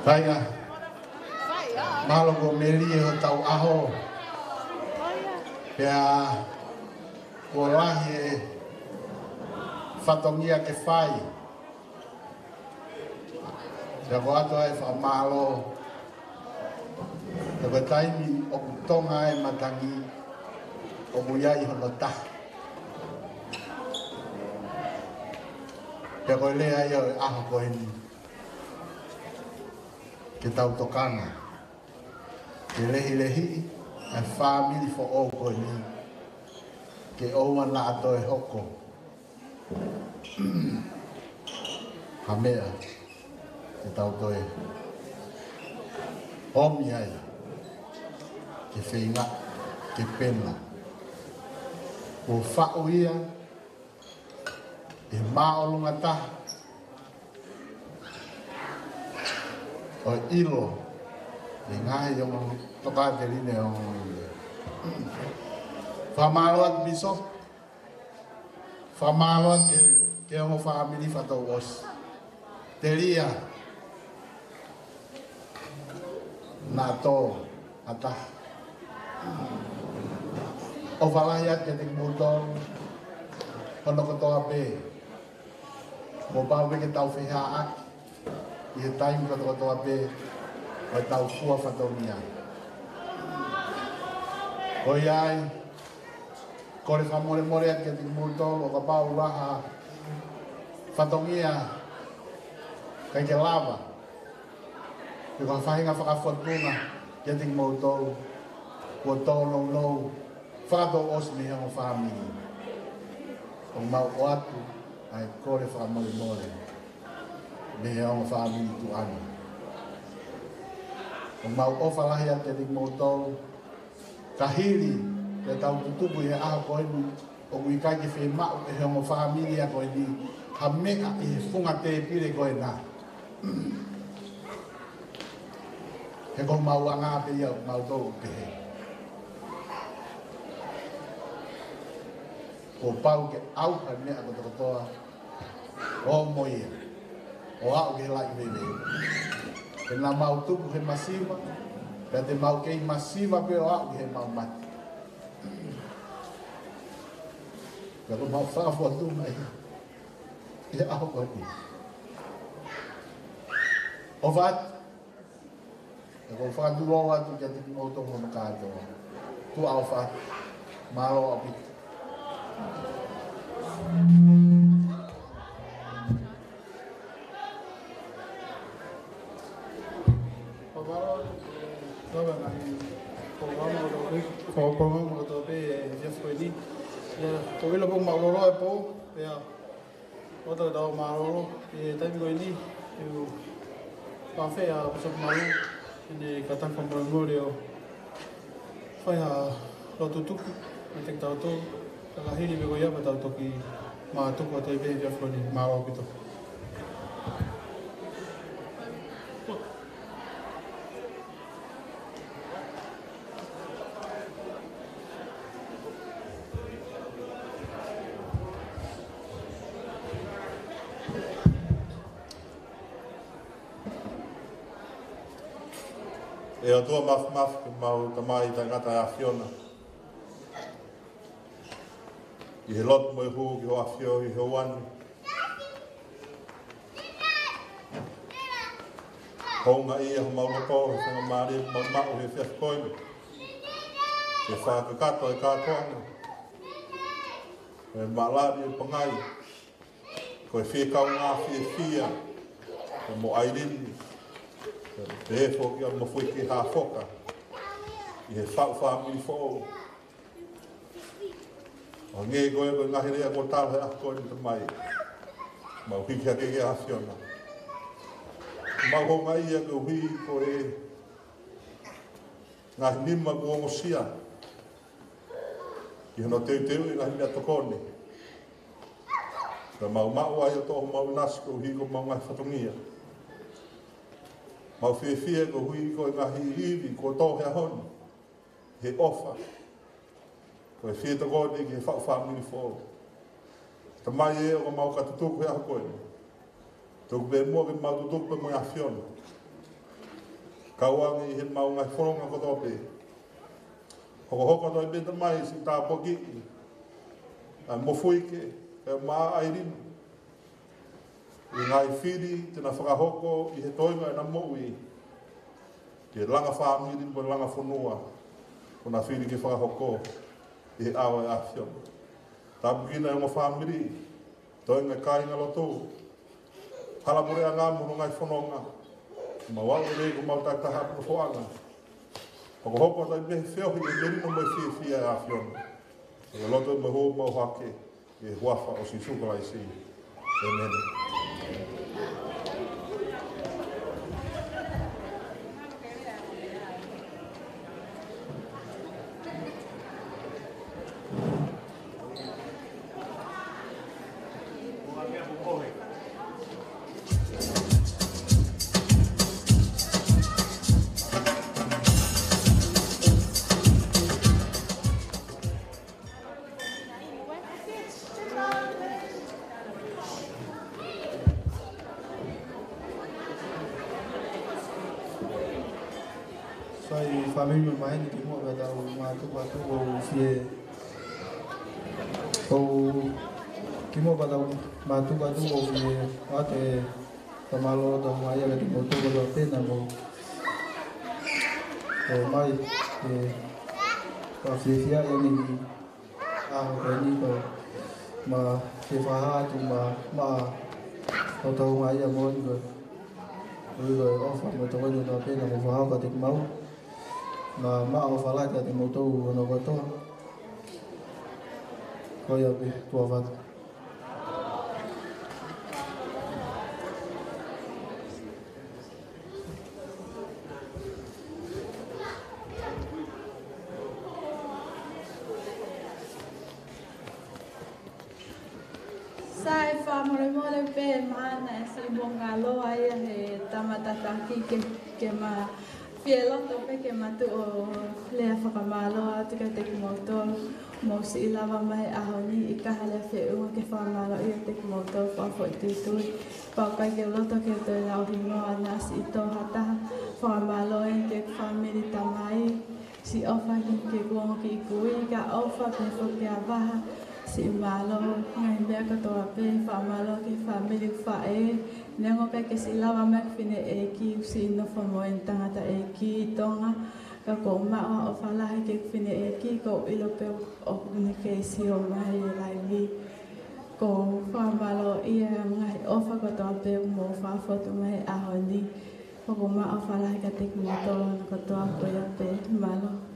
Kāinga, mahalo kuo melie hotau ʻaho. Pea kuo lahi e fatongia ke fai. Pea ko e ʻoatu ʻa e fakamālō. Pea ko e taimi ʻoku tonga ai e matangi, ʻoku ʻi ai hono taha. Pea ko e lea ia ʻo e ʻaho ko eni. Ke tau tokanga. Ke lehilehiʻi ʻa e fāmili foʻou ko eni. Ke ʻoua naʻa toe hoko ha meʻa ke tau toe ʻomi ai ke feinga ke pena. Kuo faʻu ia ʻe he māʻolunga taha ʻo e ʻilo ʻi he ngaahi ongo tokāteline ʻo e ongoongo. Fakamālō atu Bishop. Fakamālō atu ki he ongo fāmili fakatouʻosi. Telia naʻa tō ʻa taha. ʻOfa lahi atu kiate kimoutolu hono kotoa pē. Kuo pau pē ke tau feʻiloaki ʻi he taimi kotokotoa pē ʻo ʻetau fua fatongia. Ko ia ai, kole fakamolemole atu kiate kimoutolu ʻo kapau ʻoku ʻi ai ha fatongia ʻikai ke lava. Pea ko ha faʻahinga fakafōtunga kiate kimoutolu kuo tōnounou fakatouʻosi mei he ongo fāmili. ʻOku mau ʻoatu ʻa e kole fakamolemole mei he ongo fāmili tuʻa ni. ʻOku mau ʻofa lahi atu kiate kimoutolu. Ka hili ʻetau tutupu ʻi he ʻaho ko eni, ʻoku ʻikai ke fiemaʻu ʻe he ongo fāmili ko eni ha meʻa ʻi he funga tēpile ko ena. He ko homau anga pē ia ʻoku mau tō pehē. Kuo pau ke ʻauha e meʻa kotokotoa ʻo mo ia ʻo aʻu ki he laʻi veve. He naʻa mau tupu he masiva, pea te mau kei masiva pē ʻo aʻu ki heʻemau mate. Pea ko ʻemau fakafōtunga ia ʻi he ʻaho ko eni. ʻOfa atu. ʻOku ou fakatulou atu kiate kimoutolu hono kātoa. Tuʻa ʻofa atu. Mālō ʻaupito. Ko e polokalama kotoa pē, ko e polokalama kotoa pē, ʻe, ʻi he efiafi ko eni. ʻIo, ko e ʻilo pē ʻoku mau loloa e pō, pea ʻoatu ʻetau mālōlō ʻi he taimi ko eni, ʻi he pāfē ʻa Bishop Malu, ʻene kātaki fakamolemole ʻo fai ha lotu tuku meiate kitautolu, ka hili pē ko ia pea tau toki mātuku atu ai pē he efiafi ko eni. Mālō ʻaupito. ʻE ʻOtua Māfimafi, ko homau Tamai taʻengata ʻa e ʻAfiona. ʻI he lotu mo e hū ki hoʻo ʻAfio ʻi he ʻaho ni. Houngaʻia homau loto he faingamālie ʻoku mau maʻu he efiafi ko eni. Ke fakakakato e kātoanga. Ko e maʻalavi ʻo e pangai. Ko e fiekaungā fiefia. Ko mo ʻAilini. Pehē foki ʻa Mofuike Hafoka. ʻI he faʻu fāmili foʻou. ʻO hangē ko e, ko e ngaahi lea kuo tala he ʻaho ko eni Tamai. Mau hiki hake ki he ʻAfiona. Mau houngaʻia koeʻuhi ko e ngaahi nima kuo ongosia. Ki hono teuteu e ngaahi meʻatokoni. Ka mau maʻu ai ʻo toʻo homau ʻinasi koeʻuhi ko homau ngaahi fatongia. Mau fiefia koeʻuhi ko e ngaahi ivi kuo tō he ʻaho ni. He ʻofa. Ko e fie tokoni ki he faʻu fāmili foʻou. Tamai ē, ʻoku mau ka tutuku he ʻaho ko eni. Tuku pē muʻa ke mau tutuku pē mo e ʻAfiona. Kau ange ʻi he mau ngaahi fononga kotoa pē. Hokohoko atu ai pē Tamai siʻi tāpuakiʻi ʻa e mofuike, ʻa e maʻa ʻa e linu, ʻi he ngaahi fili te na fakahoko ʻi he toenga ʻena moʻui, ke langa fāmili mo e langa fonua, kuo na fili ke fakahoko ʻi he ʻao ʻo e ʻAfiona. Tāpuekina e ongo fāmili, toenga e kāingalotu, hala puleʻanga mo hono ngaahi fononga, mau aʻu lelei ko mau takitaha ʻapi nofoʻanga. Hokohoko atu ai pē feohi e melino mo e fiefia ʻa e ʻAfiona. ʻI he loto mo e hū mau hake, ʻi he huafa ʻo Sīsū Kalaisi. ʻĒmeni. Sai fāmili mo e maheni, kimuʻa pea tau mātuku atu, ʻoku ou fie, ʻoku, kimuʻa pea tau mātuku atu, ʻoku ou fie ʻoatu e fakamālō atu ʻa e ʻOtua kiate kimoutolu kotoa pē naʻa mou ō mai, ʻo fakafiefia ʻeni ʻi he ʻaho ko eni, ko e maʻu e fakahā atu maʻa, maʻa hotau ngaahi ʻaho ni ko e, ko e ʻofa mo e tokoni kotoa pē naʻa mou fakahā kiate kimaua. Maʻu, maʻu e ʻofa lahi kiate kimoutolu hono kotoa. Ko ia pē, tuʻa ʻofa atu. Sai fakamolemole pē, mahalo naʻe siʻi mou ngalo ai ʻa e tama tataki ke, ke ma fie loto pē ke ma tuʻu ʻo lea fakamālō atu kiate kimoutolu. Mou siʻi lava mai he ʻaho ni ʻi ha lea feʻunga ke fakamālō ʻiate kimoutolu fakafoʻituitui. Pea ʻoku ʻikai ke u loto ke u toe lau hingoa, naʻa siʻi tō ha taha. Fakamālō eni ki he fāmili Tamai, siʻi ʻofa ki he kuonga kiʻi kui, kae ʻofa pē foki ki he vaha, siʻi mālō, ngaahi meʻa kotoa pē, fakamālō ki he fāmili faʻē, neongo ʻikai ke siʻi lava mai ʻeku fineʻeiki, siʻi nofo mo ʻene tangataʻeiki ʻi Tonga, ka ʻoku ou maʻu ʻa e ʻofa lahi ki heʻeku fineʻeiki, ʻoku ou ʻilo pē ʻoku ne kei sio mai he laivi. ʻOku ou fakamālōʻia he ngaahi ʻofa kotoa pē ʻoku mou fakafotu mai he ʻaho ni. ʻOku ou maʻu ʻofa lahi kiate kimoutolu kotoa, ko ia pē, mālō.